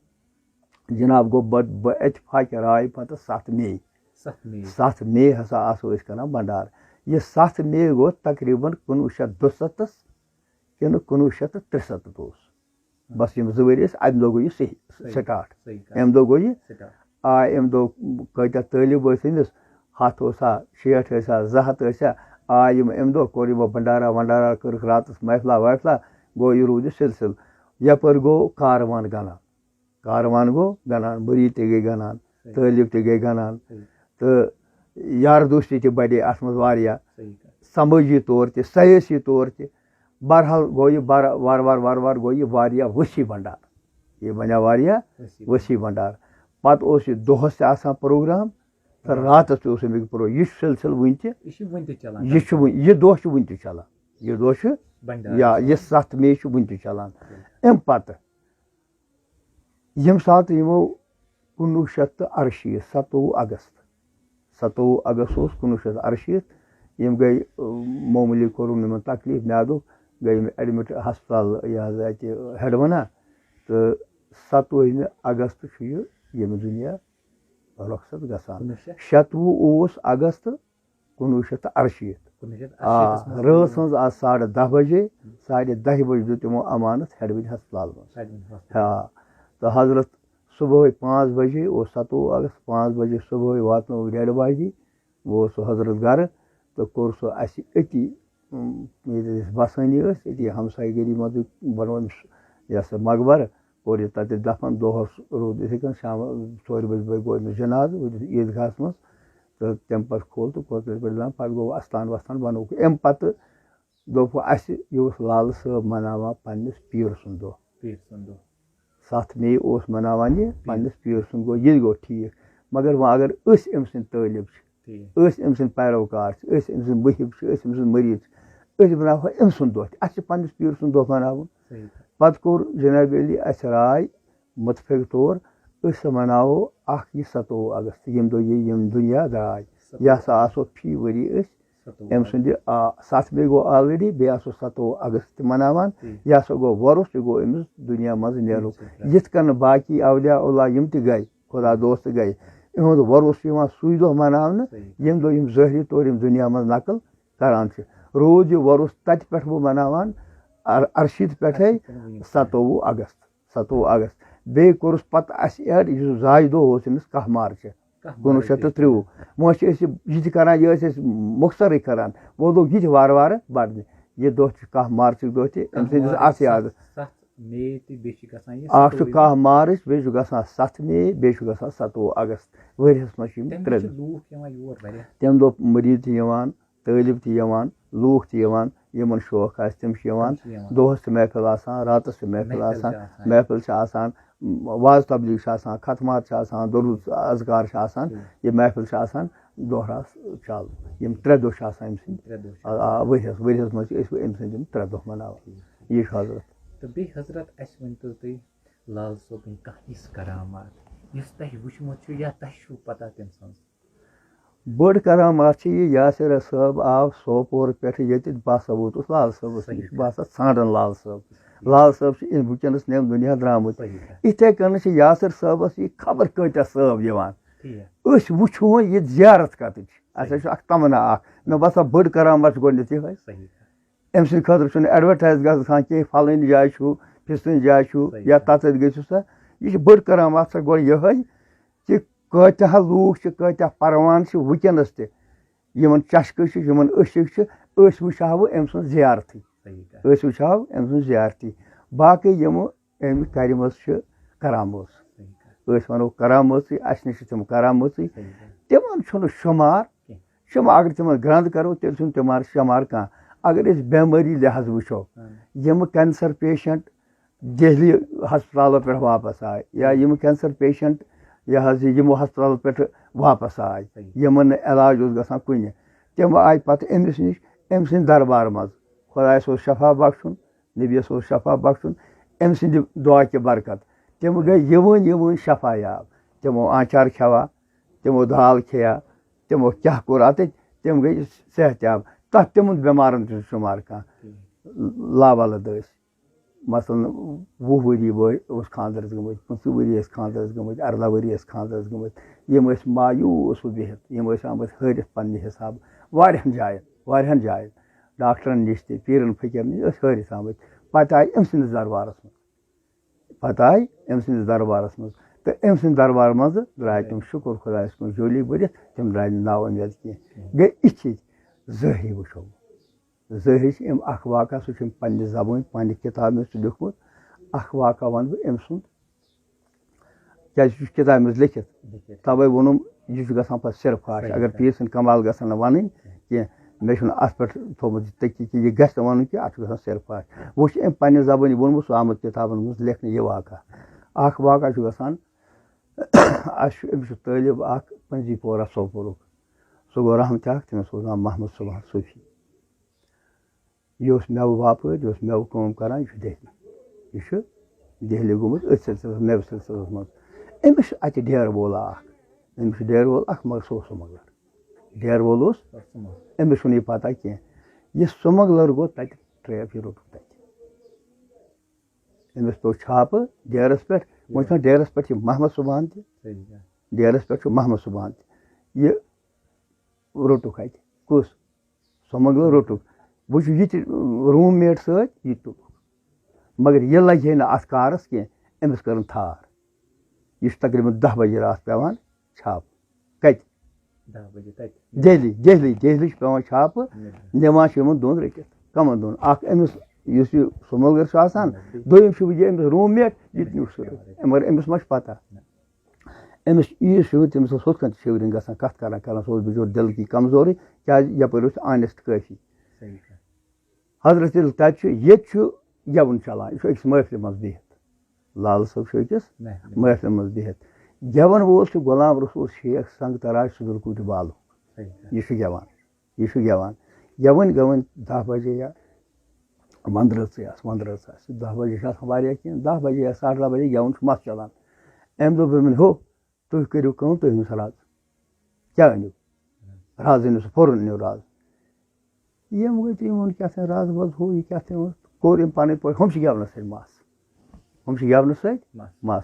جِناب گوٚو بَڑٕ، بَڑٕ اتفاق راے پَتہٕ سَتھ مے۔ سَتھ مے۔ سَتھ مے ہسا آسو أسۍ کَران بَنڈارٕ۔ یہِ سَتھ مے گوٚو تقریٖباً کُنوُہ شیٚتھ دُسَتتھَس کِنہٕ کُنوُہ شیٚتھ تہٕ ترٛسَتتھ اوس۔ بس یِم زٕ ؤری ٲسۍ، اَمہِ دۄہ گوٚو یہِ صحیح صحیح، سٹارٹ۔ صحیح کَتھ۔ اَمہِ دۄہ گوٚو یہِ۔ سٹارٹ۔ آ، اَمہِ دۄہ کۭتیٛاہ طٲلب ٲسۍ أمِس؟ ہَتھ اوسا، شیٹھ ٲسا، زٕ ہَتھ ٲسا؟ آ، یِم اَمہِ دۄہ کوٚر یِمو بنڈارا ونڈارا، کٔرٕکھ راتَس محفلہ وحفلہ، گوٚو یہِ روٗد یہِ سِلسِلہٕ۔ یَپٲرۍ گوٚو کاروان گنان۔ کاروان گوٚو گنان، مُریٖد تہِ گٔے گنان، صحیح۔ طٲلب تہِ گٔے گنان۔ صحیح۔ تہٕ یار دوستی تہِ بڑے اَتھ منٛز واریاہ۔ صحیح کَتھ۔ سمٲجی طور تہِ، سیٲسی طور تہِ۔ بہرحال گوٚو یہِ بار-، وارٕ وارٕ وارٕ وارٕ گوٚو یہِ واریاہ وسیع بنڈار۔ یہِ بنیٛاو واریاہ وسیع۔ وسیع بنڈار۔ پتہٕ اوس یہِ دۄہس تہِ آسان پروگرام تہٕ راتس تہِ اوس اَمیُک پرو-، یہِ چھُ سلسلہٕ وُنہِ تہِ۔ یہِ چھُ وُنہِ تہِ چلان۔ یہِ چھُ وُنہِ، یہِ دۄہ چھُ وُنہِ تہِ چلان۔ یہِ دۄہ چھُ، بنڈار یا چھُ۔ یہِ سَتھ مے چھُ وُنہِ تہِ چلان۔ اَمہِ پتہٕ ییٚمہِ ساتہٕ یِمو کُنوُہ شیٚتھ تہٕ اَرٕشیٖتھ، سَتووُہ اگست، سَتووُہ اگست اوس کُنوُہ شیٚتھ اَرٕشیٖتھ، یِم گٔے، اۭں، معموٗلی کوٚرُن یِمن تکلیٖف میادُک، گٔے یِم ایڈمِٹ ہسپتال، یہِ حظ اَتہِ ہیڈونا، تہٕ سَتووُہمہِ اگست چھُ یہِ ییٚمہِ دُنیا رۄخصت گژھان۔ کُنوُہ شیٚتھ؟ شَتوُہ اوس اگست کُنوُہ شیٚتھ تہٕ اَرٕشیٖتھ۔ کُنوُہ شیٚتھ آ، اَرٕشیٖتَس منٛز رٲژ گوٚو۔ ہٕنٛز آز ساڑٕ دَہ بجے، ساڑِ دَہہِ بجہِ دیُت تِمو امانت ہیڈوٕنۍ ہسپتال منٛز۔ ہیڈوٕنۍ ہسپتال۔ آ، تہٕ حضرت صُبحٲے پانٛژھ بجے اوس سَتووُہ اگست، پانٛژھ بجے صُبحٲے واتنووُکھ ڈیڈ باڈی، ووت سُہ حضرت گرٕ تہٕ کوٚر سُہ اَسہِ أتی، اۭں، ییٚتہِ أسۍ بسٲنی ٲسۍ، أتی ہمسایہِ گٔری منٛزٕے بنوو أمِس یہِ ہسا مقبرٕ۔ کوٚر یہِ تَتہِ دَفَن۔ دۄہَس روٗد یِتھَے کٔنۍ، شام ژورِ بَجہِ بٲگۍ گوٚو أمِس جِنازٕ عیٖدگاہَس منٛز، تہٕ تَمہِ پَتہٕ کھول تہٕ کوٚر تَتہِ پٮ۪ٹھ دَفَن۔ پَتہٕ گوٚو اَستان وَستان بَنووُکھ۔ اَمہِ پَتہٕ دوٚپُکھ، اَسہِ، یہِ اوس لالہٕ صٲب مَناوان پنٛنِس پیٖرٕ سُنٛد دۄہ۔ پیٖرٕ سُنٛد دۄہ۔ سَتھ مے اوس مَناوان یہِ پیٖرٕ۔ پنٛنِس پیٖرٕ سُنٛد گوٚو، یہِ گوٚو ٹھیٖک۔ مگر وۄنۍ اگر أسۍ أمۍ سٕنٛدۍ طٲلب چھِ، ٹھیٖک۔ أسۍ أمۍ سٕنٛدۍ پیروکار چھِ، أسۍ أمۍ سٕنٛدۍ محب چھِ، أسۍ أمۍ سٕنٛدۍ مریٖد چھِ، أسۍ بَناوہو أمۍ سُنٛد دۄہ تہِ۔ اَسہِ چھِ پنٛنِس پیٖرٕ سُنٛد دۄہ مَناوُن۔ صحیح۔ پَتہٕ کوٚر جناب علی اَسہِ راے مُتفِق طور، أسۍ مَناوو اَکھ یہِ سَتووُہ اگست، ییٚمہِ دۄہ یہِ ییٚمہِ دُنیا درٛاے۔ سَتووُہ۔ یہِ ہسا آسو فی ؤری أسۍ سَتووُہ۔ أمۍ سُنٛد یہِ، آ، سَتھ مے گوٚو already، بیٚیہِ آسو سَتووُہ اگست تہِ مَناوان۔ ٹھیٖک۔ یہِ ہسا گوٚو وۄرُس، یہِ گوٚو أمِس دُنیا منٛز نیرُن۔ ٹھیٖک۔ یِتھ کٔنۍ باقی اولیاء اللہ یِم تہِ گٔے، خدا دوست گٔے، یِہُنٛد وۄرُس چھُ یِوان سُے دۄہ مَناونہٕ، صحیح۔ ییٚمہِ دۄہ یِم ظٲہری طور یِم دُنیا منٛز نقل کران چھِ۔ روٗد یہِ وۄرُس تَتہِ پٮ۪ٹھ بہٕ مَناوان، اَر-، اَرشیٖتھ پٮ۪ٹھَے اَرشیٖتھ پٮ۪ٹھ وٕنیُک تام۔ سَتووُہ اگست۔ سَتووُہ اگست۔ بیٚیہِ کوٚرُس پَتہٕ اَسہِ add، یُس زایہِ دۄہ اوس أمِس، کاہ مارچ، کاہ مارچ۔ کُنوُہ شیٚتھ تہٕ ترٛۆوُہ۔ وۄنۍ چھِ أسۍ یہِ، یہِ تہِ کَران، یہِ ٲسۍ أسۍ مۄخصرٕے کَران، وۄنۍ لوٚگ یہِ تہِ وارٕ وارٕ بَڑنہِ۔ یہِ دۄہ چھِ کاہ مارچُک دۄہ تہِ، أمۍ سٕنٛدِس اَتھ یادَس۔ سَتھ مے تہٕ بیٚیہِ چھِ گژھان یہِ اَکھ چھُ سَتووُہ۔ کاہ مارٕچ، بیٚیہِ چھُ گژھان سَتھ مے، بیٚیہِ چھُ گژھان سَتووُہ اگست۔ ؤریَس منٛز چھِ یِم تَمہِ ترٛےٚ دۄہ چھِ دۄہ۔ لوٗکھ یِوان یور واریاہ۔ تَمہِ دۄہ مٔریٖد تہِ یِوان، طٲلب تہِ یِوان، یِمَن شوق آسہِ تِم چھِ یِوان۔ تِم چھِ یِوان۔ دۄہَس چھِ محفل آسان، راتَس چھِ محفل محفل چھِ آسان، آسان۔ محفل چھِ آسان، واز تبلیغ چھِ آسان، ختمات چھِ آسان، دروٗد اذکار چھِ آسان۔ ٹھیٖک۔ یہِ محفل چھِ آسان دۄہ راتھ چالوٗ۔ یِم ترٛےٚ دۄہ چھِ آسان أمۍ سٕنٛدۍ۔ ترٛےٚ دۄہ چھِ آ، آ، آسان۔ ؤریَس، ؤریَس منٛز چھِ أسۍ أمۍ سٕنٛدۍ یِم ترٛےٚ دۄہ مَناوان۔ ٹھیٖک۔ یہِ چھُ حضرت۔ تہٕ بیٚیہِ حضرت، اَسہِ ؤنۍ تو تُہۍ، لال صٲبٕنۍ کانٛہہ یِژھ کرامات یُس تۄہہِ وٕچھمُت چھُ یا تۄہہِ چھُو پتہ تٔمۍ سٕنٛز؟ بٔڑ کرامات چھِ یہِ، یاسر صٲب آو سوپور پٮ۪ٹھٕ ییٚتہِ، بہٕ ہسا ووتُس لال صٲبَس نِش، بہٕ ہسا ژھانٛڈَن لال صٲب۔ لال صٲب چھِ وٕنکیٚنَس نٮ۪م دُنیا درٛامٕتۍ۔ یِتھَے کٔنۍ چھِ یاسر صٲبَس یہِ خبر کۭتیٛاہ صٲب یِوان۔ أسۍ وٕچھو وۄنۍ ییٚتہِ زیارت کَتٕچ چھِ۔ اَسہِ حظ چھُ اَکھ تَمنا اَکھ، مےٚ باسان بٔڑ کرامت چھِ گۄڈٕنٮ۪تھ یِہوٚے۔ أمۍ سٕنٛدِ خٲطرٕ چھُنہٕ ایڈوَرٹایز گژھان کینٛہہ، فَلٲنۍ جایہِ چھُ، فِستٲنۍ جایہِ چھُ یا تَتٮ۪تھ گٔژھِو سا۔ یہِ چھِ بٔڑ کرامت سا گۄڈٕ یِہوٚے کہِ کۭتیٛاہ لوٗکھ چھِ، کۭتیٛاہ پَروان چھِ وٕنکیٚنَس تہِ، یِمَن چَشکہٕ چھِ، یِمَن أچھِک چھِ، أسۍ وٕچھ ہا وٕ أمۍ سٕنٛز زیارتٕے۔ أسۍ وٕچھ ہا أمۍ سٕنٛز زیارتٕے۔ باقٕے یِمہٕ أمۍ کَرِمَژ چھِ کرامٕژ، أسۍ وَنو کرامٕژٕے، اَسہِ نِش چھِ تِم کرامٕژٕے۔ تِمَن چھُنہٕ شُمار، شُمار اگر تِمَن گرٛنٛد کَرو، تیٚلہِ چھُنہٕ تِمَن شُمار کانٛہہ۔ اگر أسۍ بٮ۪مٲری لحاظ وٕچھو، یِمہٕ کینسر پیشنٹ دہلی ہسپتالو پٮ۪ٹھ واپس آے، یا یِم کینسر پیشنٹ یہِ حظ یہِ یِمو ہسپتالو پٮ۪ٹھ واپس آے، یِمن نہٕ علاج اوس گژھان کُنہِ، تِم آے پتہٕ أمِس نِش، أمۍ سٕنٛدِ دربار منٛز۔ خۄدایَس اوس شفا بخشُن، نبیَس اوس شفا بخشُن، أمۍ سٕنٛدِ دُعا کہِ برکت۔ تِم گٔے یِوٕنۍ یِوٕنۍ شفا یاب۔ تِمو آنچار کھٮ۪وا، تِمو دال کھیٚیا، تِمو کیٛاہ کوٚر اَتٮ۪تھ، تِم گٔے صحت یاب۔ تَتھ تِمن بٮ۪مارن تہِ چھُ شُمار کانٛہہ۔ لاولد ٲسۍ، مثلاً، وُہ ؤری وٲ-، اوس خانٛدرَس گٔمٕتۍ، پٕنٛژٕہ ؤری ٲسۍ خانٛدرَس گٔمٕتۍ، اَرداہ ؤری ٲسۍ خانٛدرَس گٔمٕتۍ۔ یِم ٲسۍ مایوٗس وۄنۍ بِہِتھ، یِم ٲسۍ آمٕتۍ ہٲرِتھ پنٛنہِ حِسابہٕ واریاہَن جایَن، واریاہَن جایَن، ڈاکٹرَن نِش تہِ، پیٖرَن فقیٖرَن نِش ٲسۍ ہٲرِتھ آمٕتۍ۔ پَتہٕ آیہِ أمۍ سٕنٛدِس دربارَس منٛز، پَتہٕ آیہِ أمۍ سٕنٛدِس دربارَس منٛز، تہٕ أمۍ سٕنٛدِ دربارٕ منٛزٕ درٛاے تِم، شُکُر خۄدایَس کُن، جولی بٔرِتھ، تِم درٛاے نہٕ نااُمید کینٛہہ۔ گٔے اِتھی ظٲہری وٕچھو۔ ظٲہری چھِ أمۍ اَکھ واقعہ، سُہ چھُ أمۍ پنٛنہِ زبٲنۍ، پنٛنہِ کِتابہِ منٛز تہِ لیوٚکھمُت۔ اَکھ واقعہ وَنہٕ بہٕ أمۍ سُنٛد، کیٛازِ یہِ چھُ کِتابہِ منٛز لیٚکھِتھ۔ تَوَے ووٚنُم، یہِ چھُ گژھان پَتہٕ صرف فاش۔ اگر پیٖر سٕنٛدۍ کمال گژھن نہٕ وَنٕنۍ کینٛہہ، مےٚ چھُنہٕ اَتھ پٮ۪ٹھ تھوٚومُت یہِ تٔکی کہِ یہِ گژھِ نہٕ وَنُن کینٛہہ، اَتھ چھُ گژھان صرف فاش۔ وۄنۍ چھُ أمۍ پنٛنہِ زبٲنۍ ووٚنمُت، سُہ آمُت کِتابَن منٛز لیکھنہٕ یہِ واقعہ۔ اَکھ واقعہ چھُ گژھان، اَسہِ چھُ، أمِس چھُ طٲلب اَکھ پنٛزی پورہ سوپورُک۔ سُہ گوٚو رحمتِ حق، تٔمِس اوس ناو محمد سُبحان صوٗفی۔ یہِ اوس مٮ۪وٕ باپٲرۍ، یہِ اوس مٮ۪وٕ کٲم کران، یہِ چھُ دہلی۔ یہِ چھُ دہلی گوٚمُت أتھۍ سلسلس، مٮ۪وٕ سلسلس منٛز۔ أمِس چھُ اَتہِ ڈیرٕ وول اکھ، أمِس چھُ ڈیرٕ وول اکھ، مگر سُہ اوس سُمگلر۔ ڈیرٕ وول اوس، أمِس چھُنہٕ یہِ پتہ کینٛہہ۔ یہِ سُمگلر گوٚو تَتہِ ٹریپ، یہِ روٚٹُکھ تَتہِ۔ أمِس پیوٚو چھاپہٕ ڈیرس پٮ۪ٹھ۔ وۄنۍ چھُ ڈیرس پٮ۪ٹھ یہِ محمد سُبحان تہِ، ڈیرس پٮ۪ٹھ چھُ محمد سُبحان تہِ۔ یہِ روٚٹُکھ اَتہِ۔ کُس؟ سُمگلر روٚٹُکھ۔ وۄنۍ چھُ یہِ تہِ روٗم میٹ سۭتۍ، یہِ تہِ تُلُکھ۔ مگر یہِ لگہِ ہے نہٕ اَتھ کارَس کینٛہہ، أمِس کٔرٕن تھار۔ یہِ چھُ تقریٖباً دَہ بجے راتھ پٮ۪وان چھاپہٕ۔ کَتہِ؟ دَہ بجے تَتہِ۔ دہلی، دہلی، دہلی چھُ پٮ۪وان چھاپہٕ، نِوان چھِ یِمَن دۄن رٔٹِتھ۔ کَمَن دۄن؟ اَکھ أمِس یُس یہِ سُمگلر چھُ آسان، دوٚیِم چھُ یہِ أمِس روٗم میٹ، یہِ تہِ نیوٗکھ سُہ۔ مگر أمِس ما چھُ پَتہ؟ أمِس یہِ چھُ، تٔمِس اوس ہُتھ کٔنۍ شِورِنٛگ گژھان، کَتھ کَران کَران، سُہ اوس بِچور دِلکی کمزورٕے، کیٛازِ یَپٲرۍ اوس آنٮ۪سٹ کٲفی۔ حضرت ییٚلہِ تَتہِ چھُ، ییٚتہِ چھُ گٮ۪وُن چَلان، یہِ چھُ أکِس محفلہِ منٛز بِہِتھ، لال صٲب چھُ أکِس محفلہِ منٛز بِہِتھ۔ گٮ۪وَن وول چھُ غلام رسول شیخ سنگ تراج صدر کوٗٹہِ بالُک۔ یہِ چھُ گٮ۪وان، یہِ چھُ گٮ۪وان۔ گٮ۪وٕنۍ گٮ۪وٕنۍ دَہ بجے یا وَندرٲژٕے آسہٕ، وَندرٲژ آسہِ، دَہ بجے چھِ آسان واریاہ کینٛہہ، دَہ بجے یا ساڑٕ دَہ بجے گٮ۪وُن چھُ مَس چَلان۔ أمۍ دوٚپ، دوٚپُن، ہو، تُہۍ کٔرِو کٲم، تُہۍ أنِو سا رَز۔ کیٛاہ أنِو؟ رَز أنِو سا، فوراً أنِو رَز۔ یِم گٔے تہٕ یِمَن کیٛاہ تام رَز وَز ہُہ یہِ کیٛاہ تام اوس، کوٚر أمۍ پَنٕنۍ پٲٹھۍ، ہُم چھِ گٮ۪ونَس سۭتۍ مَس۔ ہُم چھِ گٮ۪ونہٕ سۭتۍ مَس۔ مَس۔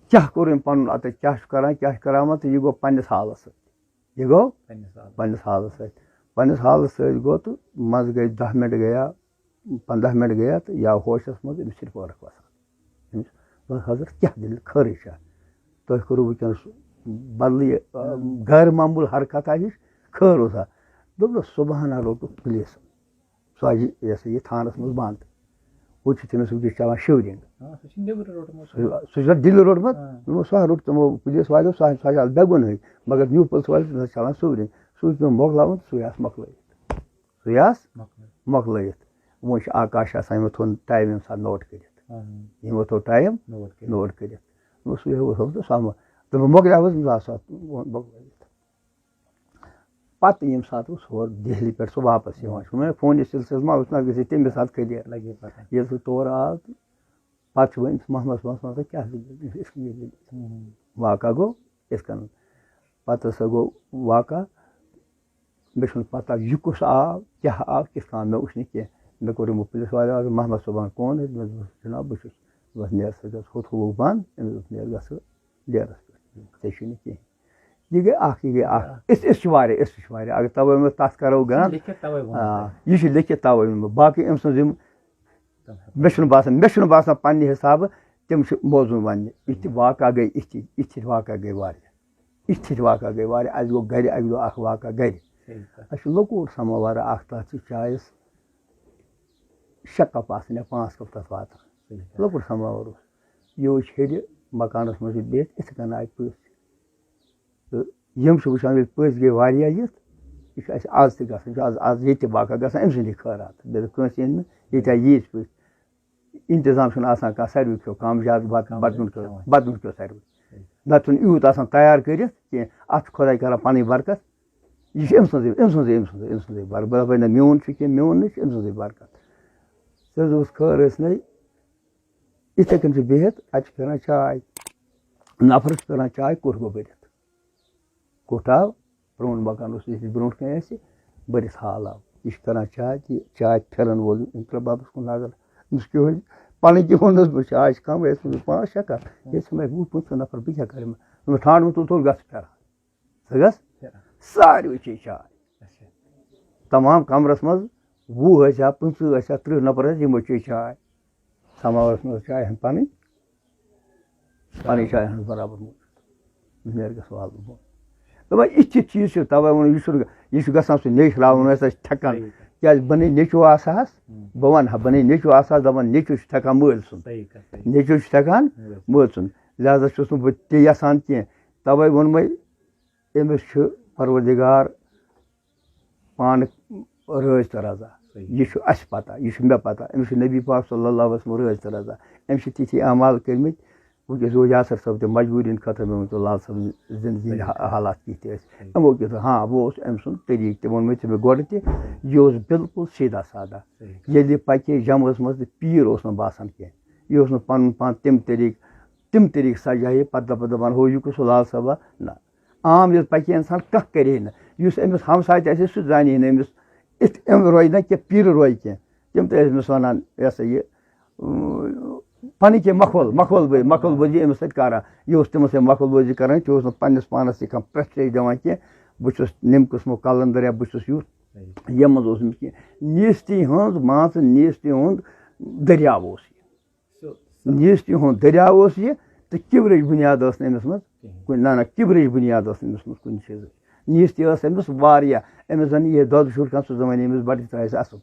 کیٛاہ کوٚر أمۍ پَنُن اَتَتھ، کیٛاہ چھُ کَران، کیٛاہ چھُ کَران، تہٕ یہِ گوٚو پنٛنِس حالَس سۭتۍ۔ یہِ گوٚو پنٛنِس حالَس۔ پنٛنِس حالَس سۭتۍ۔ پنٛنِس حالَس سۭتۍ گوٚو تہٕ منٛزٕ گٔے دَہ مِنٹ گٔیا، پنٛداہ مِنٹ گٔیا تہٕ یا ہوشَس منٛز أمِس چھِ پٲرَکھ وَسان۔ أمِس دوٚپُن، حضرت، کیٛاہ دٔلیٖل، خٲرٕے چھا؟ تۄہہِ کوٚروٕ وٕنکیٚنَس بدلٕے، آ، غٲر معموٗل حرکتہ ہِش، خٲر اوسا؟ دوٚپنَس، سُبحانہ روٚٹُکھ پُلیٖسَن۔ سُہ حظ یہِ، یہِ ہسا یہِ تھانَس منٛز بنٛد۔ ہُتہِ چھِ تٔمِس وٕنکیٚس چَلان شِورِنٛگ۔ آ، سُہ چھُ نیٚبرٕ روٚٹمُت۔ سُہ، سُہ چھُ دِلہِ روٚٹمُت۔ آ۔ دوٚپمَس، سُہ ہا روٚٹ تِمو پُلیٖس والیو، سُہ ہا، سُہ ہا چھُ اَتھ بے گُنہٕے۔ مگر نیوٗ پُلسہٕ والٮ۪ن، تٔمِس ہا چَلان شِورِنٛگ۔ سُہ چھُ پیوٚمُت مۄکلاوُن، سُے آسہِ مۄکلٲیِتھ۔ سُے آسہِ مۄکلٲیِتھ۔ مۄکلٲیِتھ۔ وۄنۍ چھُ آکاش آسان، یِمو تھوٚو ٹایم ییٚمہِ ساتہٕ نوٹ کٔرِتھ۔ آ۔ یِمو تھوٚو ٹایم نوٹ کٔرِتھ۔ نوٹ کٔرِتھ۔ دوٚپمَس، سُہ ہیوٚو، ہُہ تہٕ سۄ مۄ-، دوٚپُن، مۄکلیو حظ، مےٚ آسہٕ اَتھ وۄنۍ مۄکلٲیِتھ۔ پَتہٕ ییٚمہِ ساتہٕ اوس ہورٕ دہلی پٮ۪ٹھ سُہ واپَس یِوان چھُ، مےٚ فونہِ سِلسِلَس منٛز اوس نہ گٔژھِتھ تَمہِ ساتہٕ کٔلِیَر۔ لَگے پَتہ۔ ییٚلہِ سُہ تورٕ آو تہٕ پَتہٕ چھُ وۄنۍ أمِس محمد صٲبَس وَنان، "ژٕ کیٛاہ دٔلیٖل؟ یِتھ کٔنۍ، یِتھ کٔنۍ واقعہ گوٚو یِتھ کٔنۍ۔" پَتہٕ ہسا گوٚو واقعہ، مےٚ چھُنہٕ پَتہ یہِ کُس آو، کیٛاہ آو، کِتھ کٔنۍ، مےٚ وُچھ نہٕ کینٛہہ۔ مےٚ کوٚر یِمو پُلیٖس والٮ۪ن عرض، "محمد صٲبَن کون حظ؟" مےٚ دوٚپُس، "جِناب، بہٕ چھُس۔" دوٚپُس، "نیر سا گژھ، ہُتھ ہووُکھ بنٛد۔" أمِس دوٚپ، "نیر گژھ ژٕ ڈیرَس پٮ۪ٹھ، ژےٚ چھُے نہٕ کِہیٖنۍ۔" یہِ گٔے اَکھ، یہِ گٔے اَکھ۔ آ۔ أسۍ، أسۍ چھِ واریاہ، أسۍ چھِ واریاہ۔ اگر تَوَے ووٚن مےٚ تَتھ کَرو گَرٛنٛڈ۔ لیکھِتھ تَوَے ووٚن آ، مےٚ۔ یہِ چھُ لیکھِتھ تَوَے ووٚن مےٚ۔ باقٕے أمۍ سٕنٛز یِم، تِم ہٮ۪کو مےٚ چھُنہٕ باسان، مےٚ چھُنہٕ باسان پنٛنہِ حِسابہٕ تِم چھِ موزوٗن وَننہِ۔ یِتھ تہِ واقعہ گٔے، یِتھ تہِ، یِتھ تہِ واقعہ گٔے واریاہ۔ یِتھ تہِ واقعہ گٔے واریاہ۔ اَسہِ گوٚو گَرِ، اَکہِ دۄہ اَکھ واقعہ گَرِ۔ صحیح کَتھ۔ اَسہِ چھُ لۄکُٹ سَماوار اَکھ، تَتھ چھِ چایَس شےٚ کَپ آسان یا پانٛژھ کَپ تَتھ واتان۔ صحیح کَتھ۔ لۄکُٹ سَماوار اوس۔ یہِ اوس ہیٚرِ مکانَس منٛز یہِ بِہِتھ، یِتھٕ کٔنۍ آیہِ پٔژھۍ۔ تہٕ یِم چھِ وٕچھان، ییٚلہِ پٔژھۍ گٔے واریاہ یِتھ، یہِ چھُ اَسہِ آز تہِ گژھان، یہِ چھُ آز، آز ییٚتہِ تہِ واقعہ گژھان أمۍ سٕنٛدی خٲرات۔ بیٚیہِ کٲنٛسہِ یِن نہٕ، ییٚتہِ آیہِ ییٖتۍ پٔژھۍ۔ اِنتِظام چھُنہٕ آسان کانٛہہ، ساروٕے کھیوٚو کَم زیادٕ بَتہٕ، کَم بَتہٕ زیادٕ میوٚن کھیوٚو، کھٮ۪وان۔ بَتہٕ میوٚن کھیوٚو ساروٕے۔ نَتہٕ چھُنہٕ یوٗت آسان تیار کٔرِتھ کینٛہہ۔ اَتھ چھُ خۄداے کَران پَنٕنۍ برکت۔ یہِ چھُ أمۍ سٕنٛزٕے، أمۍ سٕنٛزٕے، أمۍ سٕنٛزٕے، أمۍ سٕنٛزٕے برکت۔ بہٕ دَپَے نہ میون چھُ کینٛہہ، میون نہٕ چھُ، أمۍ سٕنٛزٕے برکت۔ سُہ حظ اوس خٲر ٲسۍ نَے۔ یِتھَے کٔنۍ چھِ بِہِتھ، اَتہِ چھِ پھِران چاے۔ نفرَس چھِ پھِران چاے، کوٚٹھ گوٚو بٔرِتھ۔ کوٚٹھ آو، پرٛون مکان اوس ییٚتہِ برٛونٛٹھ کَنۍ اَسہِ، بٔرِتھ ہال آو۔ یہِ چھِ پھِران چاے، تہِ چاے پھِرَن وول، أمۍ ترٛٲو بَبَس کُن نظر۔ أمِس کیٛاہ وَنہِ؟ پَنٕنۍ کِنۍ ووٚننَس بہٕ، چاے چھِ کَمٕے، اَسہِ ووٚن پانٛژھ شےٚ کَپ۔ ییٚتہِ چھِ مےٚ وُہ پٕنٛژٕہ نفر، بہٕ کیٛاہ کَرٕ یِمَن؟ دوٚپمَس، "ٹھانٛڈ مہٕ تُل، تُل، گژھ ژٕ پھِران۔" ژٕ گژھ۔ پھِران۔ ساروٕے چے چاے۔ اچھا۔ تمام کمرس منٛز وُہ ٲسۍ ہا، پٕنٛژٕہ ٲسۍ ہا، تٕرٛہ نفر ٲسۍ، یِمو چے چاے۔ سماوارس منٛز ٲس چاے ہن پنٕنۍ، پنٕنۍ چاے ہن برابر موجود۔ مےٚ گژھِ والُن بۄن۔ دپان، یِتھ یِتھ چیٖز چھِ، توے ووٚن، یہِ چھُنہٕ، یہِ چھُ گژھان سُہ نیچ راوُن، أسۍ چھِ تھٮ۪کان۔ صحیح کَتھ۔ کیازِ بنے نیچو آسہٕ ہس، ہُم۔ بہٕ ونہٕ ہا، بنے نیچو آسہٕ ہس، دپان، نیچو چھُ تھٮ۪کان مٲلۍ سُنٛد۔ صحیح کَتھ، صحیح۔ نیچو چھُ تھٮ۪کان مٲلۍ سُنٛد۔ مٲلۍ سُنٛد۔ لہذا چھُس نہٕ بہٕ تہِ یژھان کینٛہہ۔ توے ووٚن مےٚ، أمِس چھُ پروردگار پانہٕ رٲضۍ تہٕ رضا۔ صحیح۔ یہِ چھُ اَسہِ پتہ، یہِ چھُ مےٚ پتہ، أمِس چھُ نبی پاک صلی اللہ علیہ وسلم رٲضۍ تہٕ رضا۔ أمۍ چھِ تِتھی اعمال کٔرمٕتۍ، وٕنکیٚس گوٚو یاسر صٲب تہِ مجبوٗری ہِنٛدِ خٲطرٕ، مےٚ ؤنۍتو لال صٲبٕنۍ زِندگی ہِنٛدۍ حا-، حالات کِتھ تہِ ٲسۍ۔ صحیح۔ یِمو کیُتھ، ہاں، بہٕ اوسُس أمۍ سُنٛد طریٖقہٕ، تہِ ووٚن مےٚ ژےٚ مےٚ گۄڈٕ تہِ، یہِ اوس بالکل سیٖدھا سادہ۔ صحیح۔ ییٚلہِ یہِ پکہِ ہے جمٲژ منٛز تہٕ پیٖر اوس نہٕ باسان کینٛہہ، یہِ اوس نہٕ پنُن پان تَمہِ طریٖقہٕ، تِم طریٖقہٕ سجاوہے، پتہٕ دپہٕ دپان، "ہو، یہِ کُس ہیوٗ لال صٲبا؟" نہ۔ عام ییٚلہِ پکہِ ہے انسان، کانٛہہ کرِ ہے نہٕ۔ یُس أمِس ہمسایہِ تہِ آسہِ ہے، سُہ تہِ زانہِ ہے نہٕ أمِس۔ اِتھ أمۍ رویہِ نہ کینٛہہ، پیٖرٕ رویہِ کینٛہہ۔ تِم تہِ ٲسۍ أمِس ونان، یہِ ہسا یہِ، اۭں، پنٕنۍ کینٛہہ مخول، مخول بٲزی، مخول بٲزی أمِس سۭتۍ کران۔ یہِ اوس تِمن سۭتۍ مخول بٲزی کران، یہِ اوس نہٕ پننِس پانس تہِ کانٛہہ prestige دِوان کینٛہہ۔ بہٕ چھُس نمہِ قٕسمُک قلندر یا بہٕ چھُس یُتھ۔ یِمن منٛز اوس أمِس کینٛہہ۔ نیستی ہٕنٛز، مان ژٕ، نیستی ہُنٛد دٔریاو اوس یہِ۔ سُہ، سُہ۔ نیستی ہُنٛد دٔریاو اوس یہِ، تہٕ کِبرٕچ بُنیاد ٲس نہٕ أمِس منٛز کِہیٖنۍ۔ کُنہِ، نہ، نہ، کِبرٕچ بُنیاد ٲس نہٕ أمِس منٛز کُنہِ چیٖزٕچ۔ نیستی ٲس أمِس واریاہ، أمِس زَن یہِ دۄد شُر کانٛہہ، سُہ زَن وَنہِ أمِس، "بَٹہٕ، یہِ ترٛایَس اَسُن،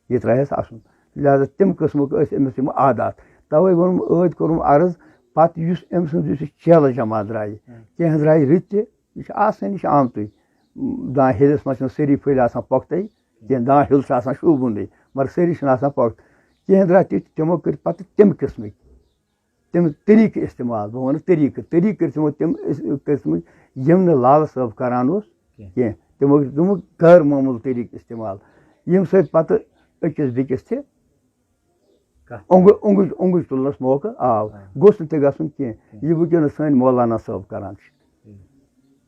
یہِ ترٛایَس اَسُن۔" لہذا تَمہِ قٕسمُک ٲسۍ أمِس یِم عادات۔ تَوَے ووٚنُم، ٲدۍ کوٚرُم عرض، پَتہٕ یُس أمۍ سٕنٛز یُس یہِ چیلہٕ جماعت درٛایہِ، ہُم۔ کینٛہہ درٛایہِ رٕتۍ تہِ، یہِ چھُ آسان، یہِ چھُ آمتُے۔ دانہِ ہِلِس منٛز چھِنہٕ سٲری پھٔلۍ آسان پۄختٕے کینٛہہ، دانہِ ہِل چھُ آسان شوٗبوُنٕے، مگر سٲری چھِنہٕ آسان پۄختہٕ۔ کینٛہہ درٛاے تِتھۍ، تِمو کٔرۍ پَتہٕ تَمہِ قٕسمٕکۍ تِم طریٖقہٕ استعمال۔ بہٕ وَنہٕ طریٖقہٕ، طریٖقہٕ کٔرۍ تِمو تِم اس-، قٕسمٕکۍ، یِم نہٕ لال صٲب کَران اوس کینٛہہ۔ کینٛہہ۔ تِمو کٔرۍ تِمو غٲر معموٗل طریٖقہٕ استعمال، ییٚمہِ سۭتۍ پَتہٕ أکِس بیٚکِس تہِ کَتھ اونٛگُج، اونٛگُج، اونٛگُج تُلنَس موقعہٕ آو۔ آ۔ گوٚژھ نہٕ تہِ گژھُن کینٛہہ۔ کینٛہہ۔ یہِ وٕنکیٚنَس سٲنۍ مولانا صٲب کران چھِ۔ ٹھیٖک۔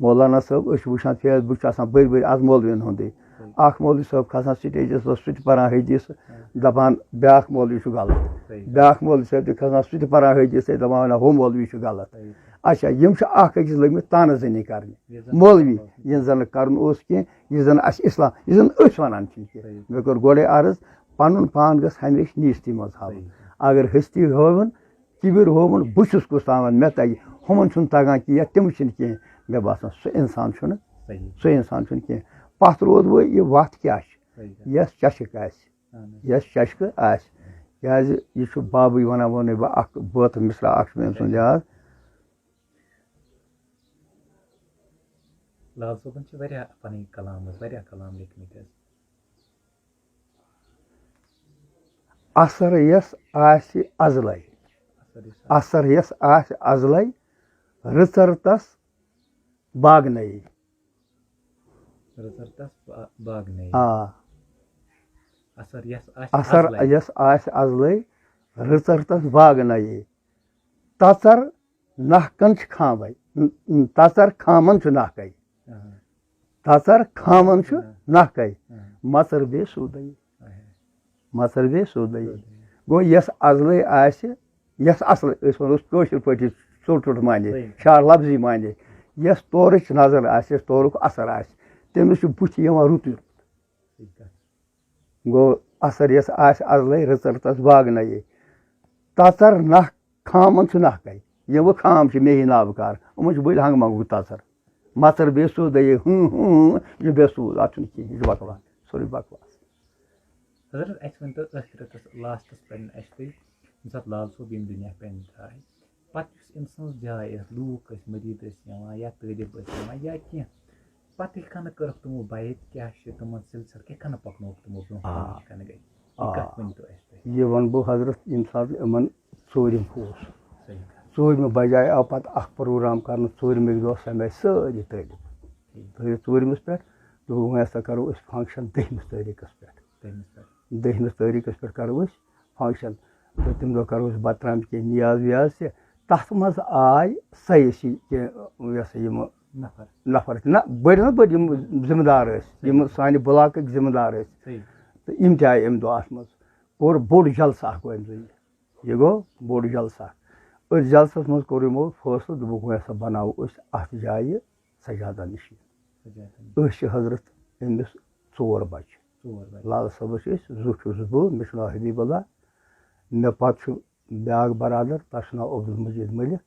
مولانا صٲب، أسۍ چھِ وٕچھان Facebook چھُ آسان بٔرۍ بٔرۍ آز مولوِیَن ہُنٛدُے۔ ٹھیٖک۔ اَکھ مولوی صٲب کھسان stageَس پٮ۪ٹھ، سُہ تہِ پَران حدیث، آ۔ دَپان بیٛاکھ مولوی چھُ غلط۔ صحیح۔ بیٛاکھ مولوی صٲب تہِ کھسان، سُہ تہِ پَران حدیث، تہِ دَپان، "نہ، ہُہ مولوی چھُ غلط۔" صحیح۔ اچھا، یِم چھِ اَکھ أکِس لٔگۍ مٕتۍ طعنہٕ زنی کرنہِ۔ یہِ زَن مولوی، یہِ زَن نہٕ کَرُن اوس کینٛہہ، یہِ زَن اَسہِ اِسلام، یہِ زَن أسۍ وَنان چھِنہٕ کینٛہہ۔ صحیح۔ مےٚ کوٚر گۄڈَے عرض، پَنُن پان گژھِ ہمیشہِ نیٖستی منٛز ہاوُن۔ صحیح۔ اگر ۂستی ہٲوٕن، کِبِر ہٲوٕن، بہٕ چھُس کُس تام، مےٚ تَگہِ، ہُمَن چھُنہٕ تَگان کینٛہہ یا تِم چھِنہٕ کینٛہہ، مےٚ باسان، سُہ اِنسان چھُنہٕ، صحیح۔ سُہ اِنسان چھُنہٕ کینٛہہ۔ پَتھ روٗد وۄنۍ یہِ وَتھ کیٛاہ چھِ، صحیح۔ یَس چَشِک آسہِ، اَہَن حظ۔ یَس چَشکہٕ آسہِ۔ کیٛازِ یہِ چھُ بابٕے وَنان، ووٚنُے بہٕ اَکھ بٲتھ مِصرا اَکھ چھُ مےٚ أمۍ سُنٛد یاد۔ لال صٲبَن چھِ واریاہ پَنٕنۍ کلام حظ، واریاہ کلام لیکھمٕتۍ حظ۔ اثر یَس آسہِ ازلے، اثر یُس اثر یَس آسہِ ازلے، رٕژر تَس باغنَے۔ رٕژر تَس با-، باغنَے۔ آ۔ اثر یَس آسہِ اثر ازلے۔ یَس آسہِ ازلے، رٕژر تس باغہٕ نَیے۔ تژر نکھن چھِ خامے، تژر خامن چھُ نکھے۔ تژر خامن چھُ نکھے۔ مژر بیٚیہِ سیوٚدے۔ مژر بیٚیہِ سیوٚدے۔ گوٚو یۄس ازلے آسہِ، یۄس اصل، أسۍ ونو کٲشِر پٲٹھۍ ژوٚٹ ژوٚٹ معنی، صحیح۔ شار لفظی معنی، یۄس تورٕچ نظر آسہِ، یۄس تورُک اثر آسہِ، تٔمِس چھُ بُتھِ یِوان رُتُے۔ صحیح کتھ۔ گوٚو اثر یۄس آسہِ ازلے رٕژر تس باغہٕ نَیے۔ تژر نکھ خامن چھُ نکھے۔ یِم وۄنۍ خام چھِ مے ہی نابہٕ کار، یِمن چھُ بٔلۍ ہنٛگہٕ منٛگہٕ تژر۔ مژر بیٚیہِ سیوٚدے، ہٕں ہٕں ہٕں، یہِ چھُ بے سوٗد، اتھ چھُنہٕ کِہیٖنۍ، یہِ چھُ بکواس، سورُے بکواس۔ حضرت، اَسہِ ؤنۍ تو ٲخرتس لاسٹس پٮ۪ٹھ اَسہِ تُہۍ، ییٚمہِ ساتہٕ لال صٲب ییٚمہِ دُنیا پٮ۪ٹھ درٛاے، پتہٕ یُس أمۍ سٕنٛز جاے ٲس، لوٗکھ ٲسۍ، مٔریٖد ٲسۍ یِوان یا طٲلب ٲسۍ یِوان یا کینٛہہ، پتہٕ کِتھ کٔنۍ کٔرٕکھ تِمو بیعت، کیٛاہ چھِ تِمن سلسلہٕ کِتھ کٔنۍ پکنووُکھ تِمو برٛونٛہہ آ۔ کُن، کِتھ کٔنۍ گٔے؟ یہِ آ۔ کَتھ ؤنۍ تو اَسہِ تُہۍ؟ یہِ وَنہٕ بہٕ حضرت، ییٚمہِ ساتہٕ یِمَن ژوٗرِم اوس۔ صحیح کَتھ۔ ژوٗرمہِ بجایہِ آو پَتہٕ اَکھ پروگرام کَرنہٕ، ژوٗرمہِ دۄہ سَمے سٲری طٲلب۔ ٹھیٖک۔ تھٲیِو ژوٗرمِس پٮ۪ٹھ، دوٚپُکھ، وۄنۍ ہسا کَرو أسۍ فنکشن دٔہمِس تٲریٖخَس پٮ۪ٹھ۔ تٔمِس پٮ۪ٹھ۔ دٔہمِس تٲریٖخَس پٮ۪ٹھ کَرو أسۍ فنکشن۔ تہٕ تَمہِ دۄہ کَرو أسۍ بَتہٕ ترامہِ کینٛہہ نیاز ویاز تہِ۔ تَتھ منٛز آے سٲیِسی کینٛہہ، یہِ ہسا یِم نفر۔ نفر تہِ۔ نہ، بٔڑۍ نہ بٔڑۍ، یِم ذمہٕ دار ٲسۍ، یِم سانہِ بلاکٕکۍ ذمہٕ دار ٲسۍ۔ صحیح۔ تہٕ یِم تہِ آیہِ اَمہِ دۄہ اَتھ منٛز۔ کوٚر بوٚڑ جلسہٕ اَکھ گوٚو اَمہِ ذٔریعہٕ۔ یہِ گوٚو بوٚڑ جلسہٕ اَکھ۔ أتھۍ جلسَس منٛز کوٚر یِمو فٲصلہٕ، دوٚپُکھ، وۄنۍ ہسا بَناوو أسۍ اَتھ جایہِ سجادہ نِشی۔ سجادہ نِشی۔ أسۍ چھِ حضرت أمِس ژور بَچہِ۔ ژور بَچہِ۔ لال صٲبَس چھِ أسۍ، زٕ چھُس بہٕ، مےٚ چھُ ناو حبیب اللہ۔ مےٚ پَتہٕ چھُ بیٛاکھ برادر، تَس چھُ ناو عبدالمجید مٔلِک۔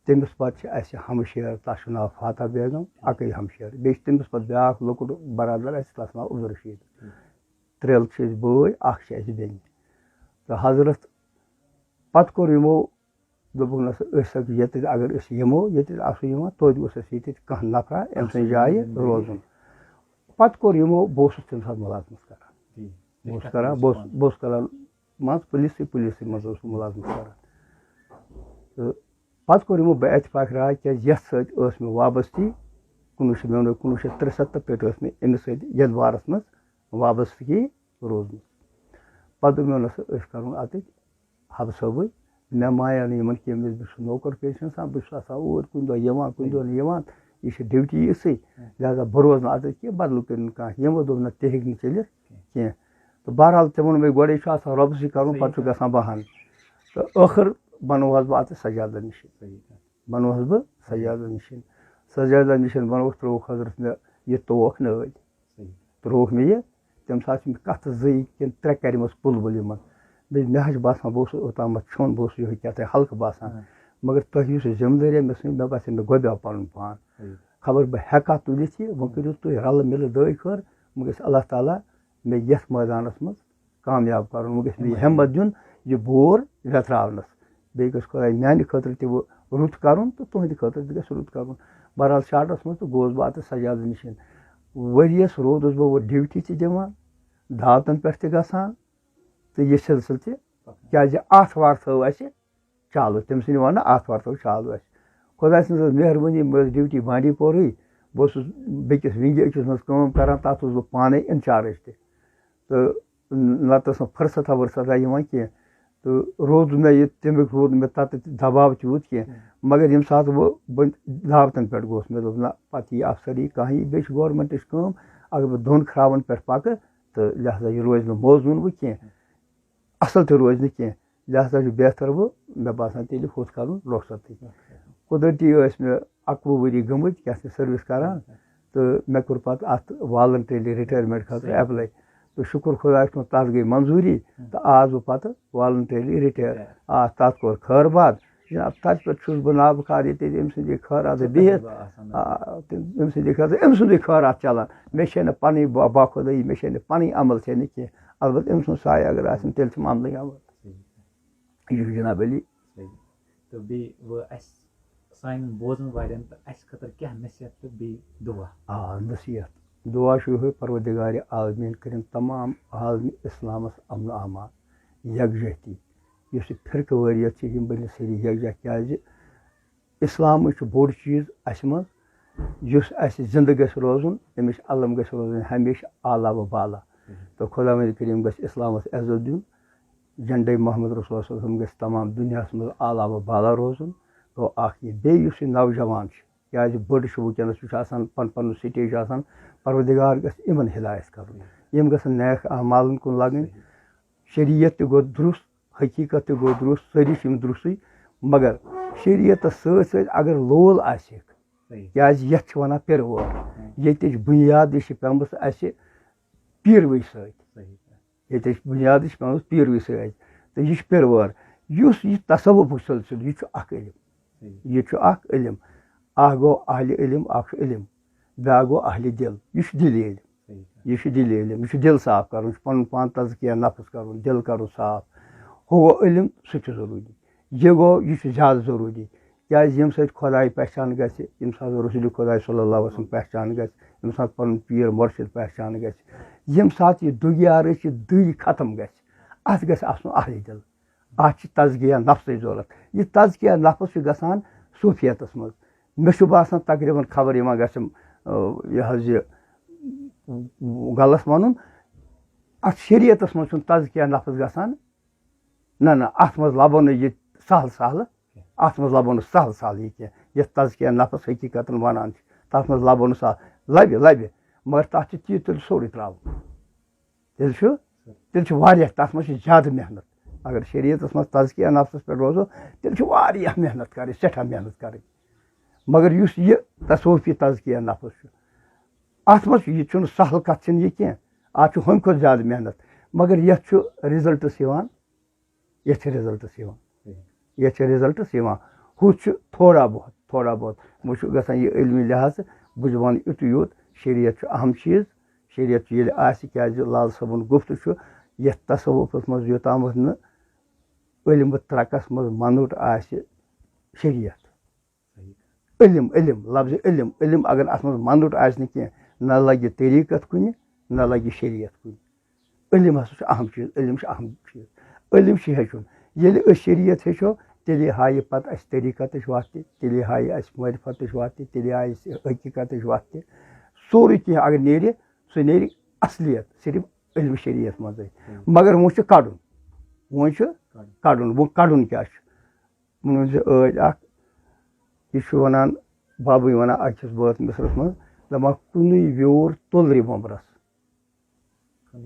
تٔمِس پَتہٕ چھِ اَسہِ ہمشیر، تَس چھُ ناو فاتح بیگم، اَکٕے ہمشیر۔ بیٚیہِ چھُ تٔمِس پَتہٕ بیٛاکھ لۄکُٹ برادر اَسہِ، تَس ناو عبدالرشیٖد۔ ترٛےٚ چھِ أسۍ بٲے، اَکھ چھِ اَسہِ بیٚنہِ۔ تہٕ حضرت پَتہٕ کوٚر یِمو، دوٚپُکھ، نہ سا، أسۍ ہٮ۪کو ییٚتہِ، اگر أسۍ یِمو، ییٚتہِ آسو یِوان، توتہِ گوٚژھ اَسہِ ییٚتہِ کانٛہہ نفرا أمۍ سٕنٛزِ جایہِ روزُن۔ پَتہٕ کوٚر یِمو، بہٕ اوسُس تَمہِ ساتہٕ مُلازمَت کران۔ ٹھیٖک۔ بہٕ اوسُس کران، بہٕ اوسُس، بہٕ اوسُس کران، مان ژٕ، پُلیٖسٕے، پُلیٖسٕے منٛز اوسُس مُلازمَت کران۔ تہٕ پَتہٕ کوٚر یِمو بہٕ اتفاق راے، کیٛازِ یَتھ سۭتۍ ٲس مےٚ وابسطگی، کُنوُہ شیٚتھ، مےٚ ووٚن، کُنوُہ شیٚتھ ترٛسَتھ تہٕ پٮ۪ٹھ ٲس مےٚ أمِس سۭتۍ یَتھ بارَس منٛز وابسطگی روٗزمٕژ۔ پَتہٕ دوٚپ مےٚ، نہ سا، أسۍ کَرون اَتٮ۪تھ حب صٲبٕے، مےٚ مایَل نہٕ یِمَن کینٛہہ، مےٚ، بہٕ چھُس نوکر پیشَنٹ آسان، بہٕ چھُس آسان اوٗرۍ کُنہِ دۄہ یِوان، کُنہِ دۄہ نہٕ یِوان، یہِ چھِ ڈیوٹی یِژھٕے، لہذا بہٕ روزٕ نہٕ اَتٮ۪تھ کینٛہہ، بدلہٕ کٔرِو نہٕ کانٛہہ۔ یِمو دوٚپ، نہ، تہِ ہیٚکہِ نہٕ چٔلِتھ کینٛہہ۔ تہٕ بہرحال، تِمَن وۄنۍ گۄڈَے چھُ آسان رۄبسٕے کَرُن، پَتہٕ چھُ گژھان بہانہٕ۔ تہٕ ٲخٕر بَنووہَس بہٕ اَتٮ۪تھ سجادَن نِش، بَنووہَس بہٕ سجادَن نِش۔ سجادَن نِش بَنووُکھ، ترٛووُکھ حضرت مےٚ یہِ توکھ نٲلۍ۔ ترٛووُکھ مےٚ یہِ، تَمہِ ساتہٕ چھِ مےٚ کَتھٕ زٕے کِنہٕ ترٛےٚ کَرِمَژٕ پُل بُل یِمَن۔ بیٚیہِ مےٚ حظ چھِ باسان، بہٕ اوسُس اوٚتامَتھ چھوٚن، بہٕ اوسُس یِہوٚے کیٛاہ تام ہلکہٕ باسان۔ ہاں۔ مگر تۄہہِ یُس یہِ ذِمہٕ دٲری مےٚ ژھٕنۍ، مےٚ باسان، مےٚ گۄبیو پَنُن پان۔ صحیح۔ خبر بہٕ ہٮ۪کا تُلِتھ یہِ، وۄنۍ کٔرِو تُہۍ رَلہٕ مِلہٕ دٲے خٲر، وۄنۍ گژھِ اللہ تعالیٰ مےٚ یَتھ مٲدانَس منٛز کامیاب کَرُن، وۄنۍ گژھِ مےٚ یہِ ہٮ۪مت دیُن، یہِ بور وٮ۪تراونَس۔ بیٚیہِ گژھِ خۄداے میٛانہِ خٲطرٕ تہِ وۄنۍ رُت کَرُن تہٕ تُہٕنٛدِ خٲطرٕ تہِ گژھِ رُت کَرُن۔ بہرحال، شاٹَس منٛز تہٕ گوس بہٕ اَتٮ۪تھ سجادٕ نِشِن۔ ؤریَس روٗدُس بہٕ وۄنۍ ڈیوٹی تہِ دِوان، دعوتَن پٮ۪ٹھ تہِ گژھان تہٕ یہِ سلسلہٕ تہِ، کیٛازِ آتھوار تھٲو اَسہِ چالوٗ، تٔمۍ سٕنٛدِ وَنہٕ آتھوار تھٲو چالوٗ اَسہِ۔ خۄداے سٕنٛز ٲس مہربٲنی، مےٚ ٲس ڈیوٹی بانڈی پورہٕے، بہٕ اوسُس بیٚکِس وِنٛگہِ أکِس منٛز کٲم کَران، تَتھ اوسُس بہٕ پانَے اِنچارٕج تہِ۔ تہٕ نَتہٕ ٲس نہٕ فٕرصتھا ؤرصتھا یِوان کینٛہہ۔ تہٕ روٗد مےٚ یہِ، تَمیُک روٗد نہٕ مےٚ تَتہِ تہِ دَباو تیوٗت کینٛہہ۔ مگر ییٚمہِ ساتہٕ بہٕ، بہٕ دعوتَن پٮ۪ٹھ گوس، مےٚ دوٚپ، نہ، پَتہٕ یی افسر، یی کانٛہہ، یی، بیٚیہِ چھِ گورمٮ۪نٛٹٕچ کٲم، اگر بہٕ دۄن خرابَن پٮ۪ٹھ پَکہٕ، تہٕ لہذا یہِ روزِ نہٕ موزوٗن وۄنۍ کینٛہہ، اَصٕل تہِ روزِ نہٕ کینٛہہ۔ لہذا چھُ بہتر وۄنۍ، مےٚ باسان، تیٚلہِ ہُتھ کَرُن رۄخصتٕے۔ قۄدرٔتی ٲسۍ مےٚ اَکوُہ ؤری گٔمٕتۍ یَتھ یہِ سٔروِس کَران، تہٕ مےٚ کوٚر پَتہٕ اَتھ والنٹرلی رِٹایَرمٮ۪نٛٹ خٲطرٕ صحیح۔ اٮ۪پلَے۔ تہٕ شُکُر خۄدایَس کُن، تَتھ گٔے منظوٗری، تہٕ آس بہٕ پَتہٕ والنٹرلی رِٹایَر۔ آ، تَتھ کوٚر خٲر باد۔ جِناب، تَتھ پٮ۪ٹھ چھُس بہٕ نابہٕ کار، ییٚتہِ أمۍ سٕنٛدِ خٲراتہٕ بِہِتھ، آ، تہٕ أمۍ سٕنٛدِ خٲطرٕ، أمۍ سُنٛدُے خٲرات چَلان۔ مےٚ چھےٚ نہٕ پَنٕنۍ با-، باخۄدٲیی، مےٚ چھےٚ نہٕ پَنٕنۍ عمل چھےٚ نہٕ کینٛہہ۔ البتہ أمۍ سُنٛد سایہِ اگر آسن، تیٚلہِ چھِ معاملٕے عمل۔ یہِ چھُ جِناب علی۔ تہٕ بیٚیہِ وۄنۍ اَسہِ سانٮ۪ن بوزَن والٮ۪ن تہٕ اَسہِ خٲطرٕ کیٛاہ نصیحت تہٕ بیٚیہِ دُعا؟ آ، نصیحت۔ دُعا چھُ یِہوٚے، پروردگارِ عالمیٖن کٔرِنۍ تمام عالمِ اِسلامَس اَمن و امان، یَکجٲہتی۔ یُس یہِ فرقہٕ وٲریت چھِ، یِم بَنہِ سٲری یَکجاہ، کیٛازِ اِسلامٕے چھُ بوٚڑ چیٖز اَسہِ منٛز، یُس اَسہِ زِندٕ گژھِ روزُن، اَمِچ علم گژھِ روزٕنۍ ہمیشہِ اعلیٰ و بالا۔ تہٕ خۄداوندِ کریٖم گژھِ اِسلامَس عزت دیُن۔ جنڈے محمد رسول صلی اللہ علیہ وسلم گژھِ تمام دُنیاہَس منٛز اعلیٰ و بالا روزُن۔ گوٚو اَکھ یہِ۔ بیٚیہِ یُس یہِ نوجوان چھُ، کیٛازِ بٔڑ چھُ وٕنکیٚنَس، یہِ چھُ آسان پَن پَنُن سٹیج چھُ آسان، پروردگار گژھِ یِمَن ہدایت کَرُن، یِم گژھن نیک اعمالَن کُن لَگٕنۍ۔ شریعت تہِ گوٚو درُست، حقیٖقت تہِ گوٚو درُست، سٲری چھِ یِم درُستٕے، مگر شریعتَس سۭتۍ سۭتۍ اگر لول آسہِ، صحیح۔ کیٛازِ یَتھ چھِ وَنان پِرٕ وٲر۔ ہُم۔ ییٚتِچ بُنیاد یہِ چھِ پیٚمٕژ اَسہِ پیٖروٕے سۭتۍ۔ صحیح۔ ییٚتِچ بُنیاد چھِ پیٚمٕژ پیٖروٕے سۭتۍ۔ تہٕ یہِ چھِ پِرٕ وٲر۔ یُس یہِ تصوفُک سلسلہٕ، یہِ چھُ اَکھ علم۔ صحیح۔ یہِ چھُ اَکھ علم۔ اَکھ گوٚو اہلِ علم، اَکھ چھُ علم۔ بیٛاکھ گوٚو اہلِ دِل۔ یہِ چھُ دِلی علم۔ صحیح۔ یہِ چھُ دِلی علم۔ یہِ چھُ دِل صاف کَرُن، یہِ چھُ پَنُن پان تزکیہ نفس کَرُن، دِل کَرُن صاف۔ ہُہ گوٚو علم، سُہ تہِ چھُ ضروٗری۔ یہِ گوٚو، یہِ چھُ زیادٕ ضروٗری۔ کیٛازِ ییٚمہِ سۭتۍ خۄداے پہچان گژھِ، ییٚمہِ ساتہٕ رسول خۄداے صلی اللہ علیہ وسلم پہچان گژھِ، ییٚمہِ ساتہٕ پَنُن پیٖر مُرشِد پہچان گژھِ، ییٚمہِ ساتہٕ یہِ دُگیارٕچ یہِ دٕے ختم گژھِ، اَتھ گژھِ آسُن اہلِ دِل۔ اَتھ چھِ تزکیہ نفسٕچ ضوٚرَتھ۔ یہِ تزکیہ نفس چھُ گژھان صوفیتَس منٛز۔ مےٚ چھُ باسان تقریٖباً خبر یِوان گژھِ، آ، یہِ حظ یہِ غلط وَنُن۔ اَتھ شریعتَس منٛز چھُنہٕ تزکیہ نفس گژھان۔ نہ، نہ، اَتھ منٛز لَبو نہٕ یہِ سہل سہل، اَتھ منٛز لَبو نہٕ سہل سہل یہِ کینٛہہ۔ یَتھ تزکیہ نفس حقیٖقتاً وَنان چھِ، تَتھ منٛز لَبو نہٕ سہل۔ لَبہِ، لَبہِ، مگر تَتھ چھِ تیٖژ تیٚلہِ سورُے ترٛاوُن۔ تیٚلہِ چھُ، تیٚلہِ چھُ واریاہ، تَتھ منٛز چھِ زیادٕ محنت۔ اگر شریعتَس منٛز تزکیہ نفسَس پٮ۪ٹھ روزو، تیٚلہِ چھِ واریاہ محنت کَرٕنۍ، سٮ۪ٹھاہ محنت کَرٕنۍ۔ مگر یُس یہِ تصوفی تزکیہ نفس چھُ، اَتھ منٛز چھُ، یہِ چھُنہٕ سہل کَتھ چھَنہٕ یہِ کینٛہہ۔ اَتھ چھُ ہُمہِ کھۄتہٕ زیادٕ محنت، مگر یَتھ چھُ رِزلٹٕس یِوان، یَتھ چھِ رِزلٹٕس یِوان۔ یَتھ چھِ رِزلٹٕس یِوان۔ ہُتھ چھُ تھوڑا بہت، تھوڑا بہت۔ وۄنۍ چھُ گژھان یہِ علمی لحاظ، بہٕ چھُس وَنان یُتُے یوت، شریعت چھُ اہم چیٖز۔ شریعت چھُ ییٚلہِ آسہِ، کیٛازِ لال صٲبُن گُفت چھُ، یَتھ تصوفَس منٛز یوٚتامَتھ نہٕ علمہٕ ترٛکَس منٛز مَنُٹ آسہِ شریعت۔ علم، علم، لفظ علم، علم اگر اَتھ منٛز مَنُٹ آسہِ نہٕ کینٛہہ، نہ لَگہِ طریٖقت کُنہِ، نہ لَگہِ شریعت کُنہِ۔ علم ہسا چھُ اہم چیٖز، علم چھُ اہم چیٖز۔ علم چھُ ہیٚچھُن۔ ییٚلہِ أسۍ شریعت ہیٚچھو، تیٚلے ہایہِ پَتہٕ اَسہِ طریٖقتٕچ وَتھ تہِ، تیٚلے ہایہِ اَسہِ معرفتٕچ وَتھ تہِ، تیٚلے ہایہِ اَسہِ حقیٖقتٕچ وَتھ تہِ۔ سورُے کینٛہہ اگر نیرِ، سُہ نیرِ اصلیت صرف علم شریعت منٛزٕے۔ مگر وۄنۍ چھُ کَڑُن، وۄنۍ چھُ کَڑُن۔ وۄنۍ کَڑُن کیٛاہ چھُ؟ ووٚنُن زِ ٲدۍ اَکھ، یہِ چھُ وَنان، بابٕے وَنان اَکہِ حِصہٕ بٲتھ مِصرَس منٛز، دَپان، کُنُے ویوٗر تُلرِ بۄمبرَس،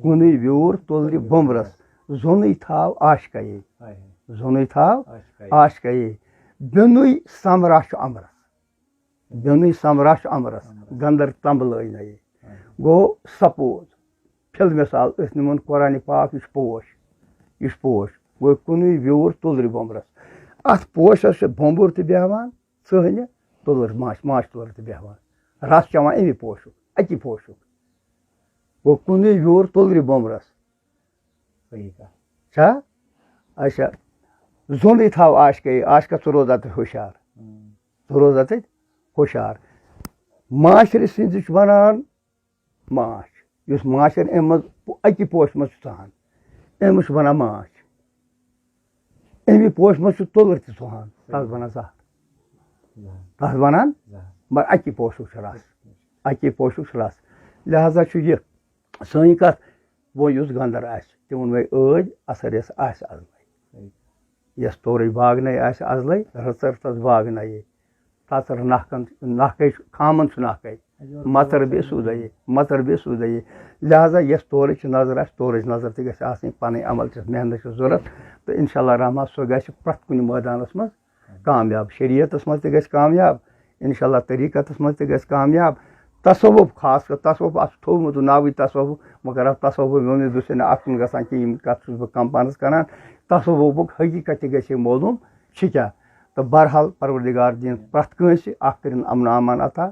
کُنُے ویوٗر تُلرِ بۄمبرَس، زوٚنُے تھاو عاشقَیے، زوٚنُے تھاو عاشقَیے، بیوٚنُے سَمرا چھُ اَمرَس۔ بیوٚنُے سَمرا چھُ اَمرَس، گَندَر تَمبلٲے نَیے۔ گوٚو سَپوز، فِل مِثال، أسۍ نِمون قرآنِ پاک، یہِ چھُ پوش، یہِ چھُ پوش۔ گوٚو کُنُے ویوٗر تُلرِ بۄمبرَس۔ اَتھ پوشَس چھُ بۄمبُر تہِ بیٚہوان، ژٕہنہِ تُلر، ماچھ، ماچھ تُلر تہِ بیٚہوان۔ رَس چٮ۪وان اَمی پوشُک، اَکی پوشُک۔ گوٚو کُنُے ویوٗر تُلرِ بۄمبرَس۔ صحیح کَتھ۔ چھا؟ اچھا، زوٚنٕے تھاو عاشقَے، عاشقہ ژٕ روزا تہٕ ہُشار۔ ہُم۔ ژٕ روزا تَتہِ ہُشار۔ ماچھرِ سٕنٛزِ چھُ وَنان ماچھ، یُس ماچھر اَمہِ منٛز اَکی پوشہِ منٛز چھُ ژَہان، أمِس چھُ وَنان ماچھ۔ اَمی پوشہِ منٛز چھُ تُلر تہِ ژَہان، تَتھ وَنان زَہر۔ تَتھ وَنان، مگر اَکی پوشُک چھُ رَس، اَکی پوشُک چھُ رَس۔ لہذا چھُ یہِ سٲنۍ کَتھ، وۄنۍ یُس گَندَر آسہِ، تہِ ووٚن مےٚ ٲدۍ، اَثر یَس آسہِ اَزلَے۔ یَس تورٕچ باغ نَے آسہِ اَزلَے، رٕژَر تَس باغ نَیے۔ تَژَر نَکھَن، نَکھَے چھُ، خامَن چھُ نَکھَے۔ مَژَر بیٚیہِ سیوٚدَے، مَژَر بیٚیہِ سیوٚدَے۔ لہذا یَس تورٕچ نظر آسہِ، تورٕچ نظر تہِ گژھِ آسٕنۍ، پَنٕنۍ عمل چھِ، محنت چھِ ضوٚرَتھ۔ تہٕ اِنشاء اللہ الرحمٰن سُہ گژھِ پرٛٮ۪تھ کُنہِ مٲدانَس منٛز کامیاب، شریعتَس منٛز تہِ گژھِ کامیاب، اِنشاء اللہ طریٖقَتَس منٛز تہِ گژھِ کامیاب۔ تصوف، خاص کر تصوف، اَتھ چھُ تھوٚومُت ناوٕے تصوف، مگر اَتھ تصوف ووٚن مےٚ، بہٕ چھُس نہٕ اَتھ کُن گژھان کینٛہہ، یِم کَتھ چھُس بہٕ کَم پانَس کَران۔ تصوفُک حقیٖقت تہِ گژھِ ہے معلوٗم چھِ کیٛاہ۔ تہٕ بہرحال پروردگار دِیِن پرٛٮ۪تھ کٲنٛسہِ اَکھ کٔرِن اَمن و امان عطا۔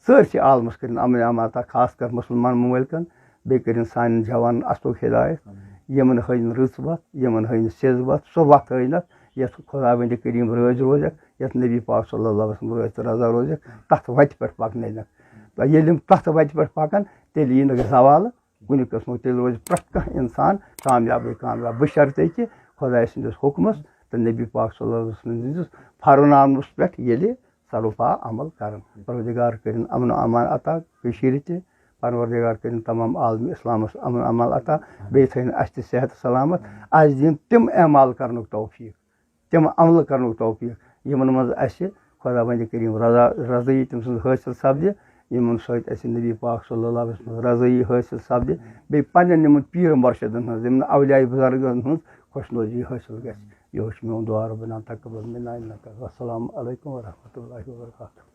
سٲرسٕے عالمَس کٔرِن اَمن و امان عطا، خاص کر مُسلمان ممٲلکَن، بیٚیہِ کٔرِن سانٮ۪ن جوانَن اَصلُک ہدایت، یِمَن ہٲیِن رٕژ وَتھ، یِمَن ہٲیِن سیٚز وَتھ، سۄ وَتھ ہٲینَکھ یَتھ خۄداوندِ کریٖم رٲضۍ روزٮ۪کھ، یَتھ نبی پاک صلی اللہ علیہ وسلم رٲضۍ تہٕ رضا روزٮ۪کھ، تَتھ وَتہِ پٮ۪ٹھ پَکنٲینَکھ۔ تہٕ ییٚلہِ یِم تَتھ وَتہِ پٮ۪ٹھ پَکَن، تیٚلہِ یی نہٕ زوال کُنہِ قٕسمُک، تیٚلہِ روزِ پرٛٮ۪تھ کانٛہہ اِنسان کامیابٕے کامیاب، بشرطے کہِ خۄداے سٕنٛدِس حُکمَس تہٕ نبی پاک صلی اللہ علیہ وسلم سٕنٛدِس فرمانَس پٮ۪ٹھ ییٚلہِ سرپا عمل کرن۔ پروردگار کٔرِن امن و امان عطا کٔشیٖرِ تہِ، پروردگار کٔرِن تمام عالم اسلامس امن عمل عطا، بیٚیہِ تھٲیِن اسہِ تہِ صحت سلامت، اسہِ دِن تِم اعمال کرنُک توفیق، تِم عملہٕ کرنُک توفیق، یِمن منٛز اسہِ خداوند کریم رضا رضٲیی تٔمۍ سٕنٛز حٲصِل سپدِ، یِمن سۭتۍ اسہِ نبی پاک صلی اللہ علیہ وسلم رضٲیی حٲصِل سپدِ، بیٚیہِ پننٮ۪ن یِمن پیٖر مرشدن ہٕنٛز، یِمن اولیاء بزرگن ہٕنٛز خۄش نوزی حٲصِل گژھِ۔ یِہوٚے چھُ میون دعا، ربنا تقبل منا انک۔ السلام علیکم ورحمۃ اللہ وبرکاتہ۔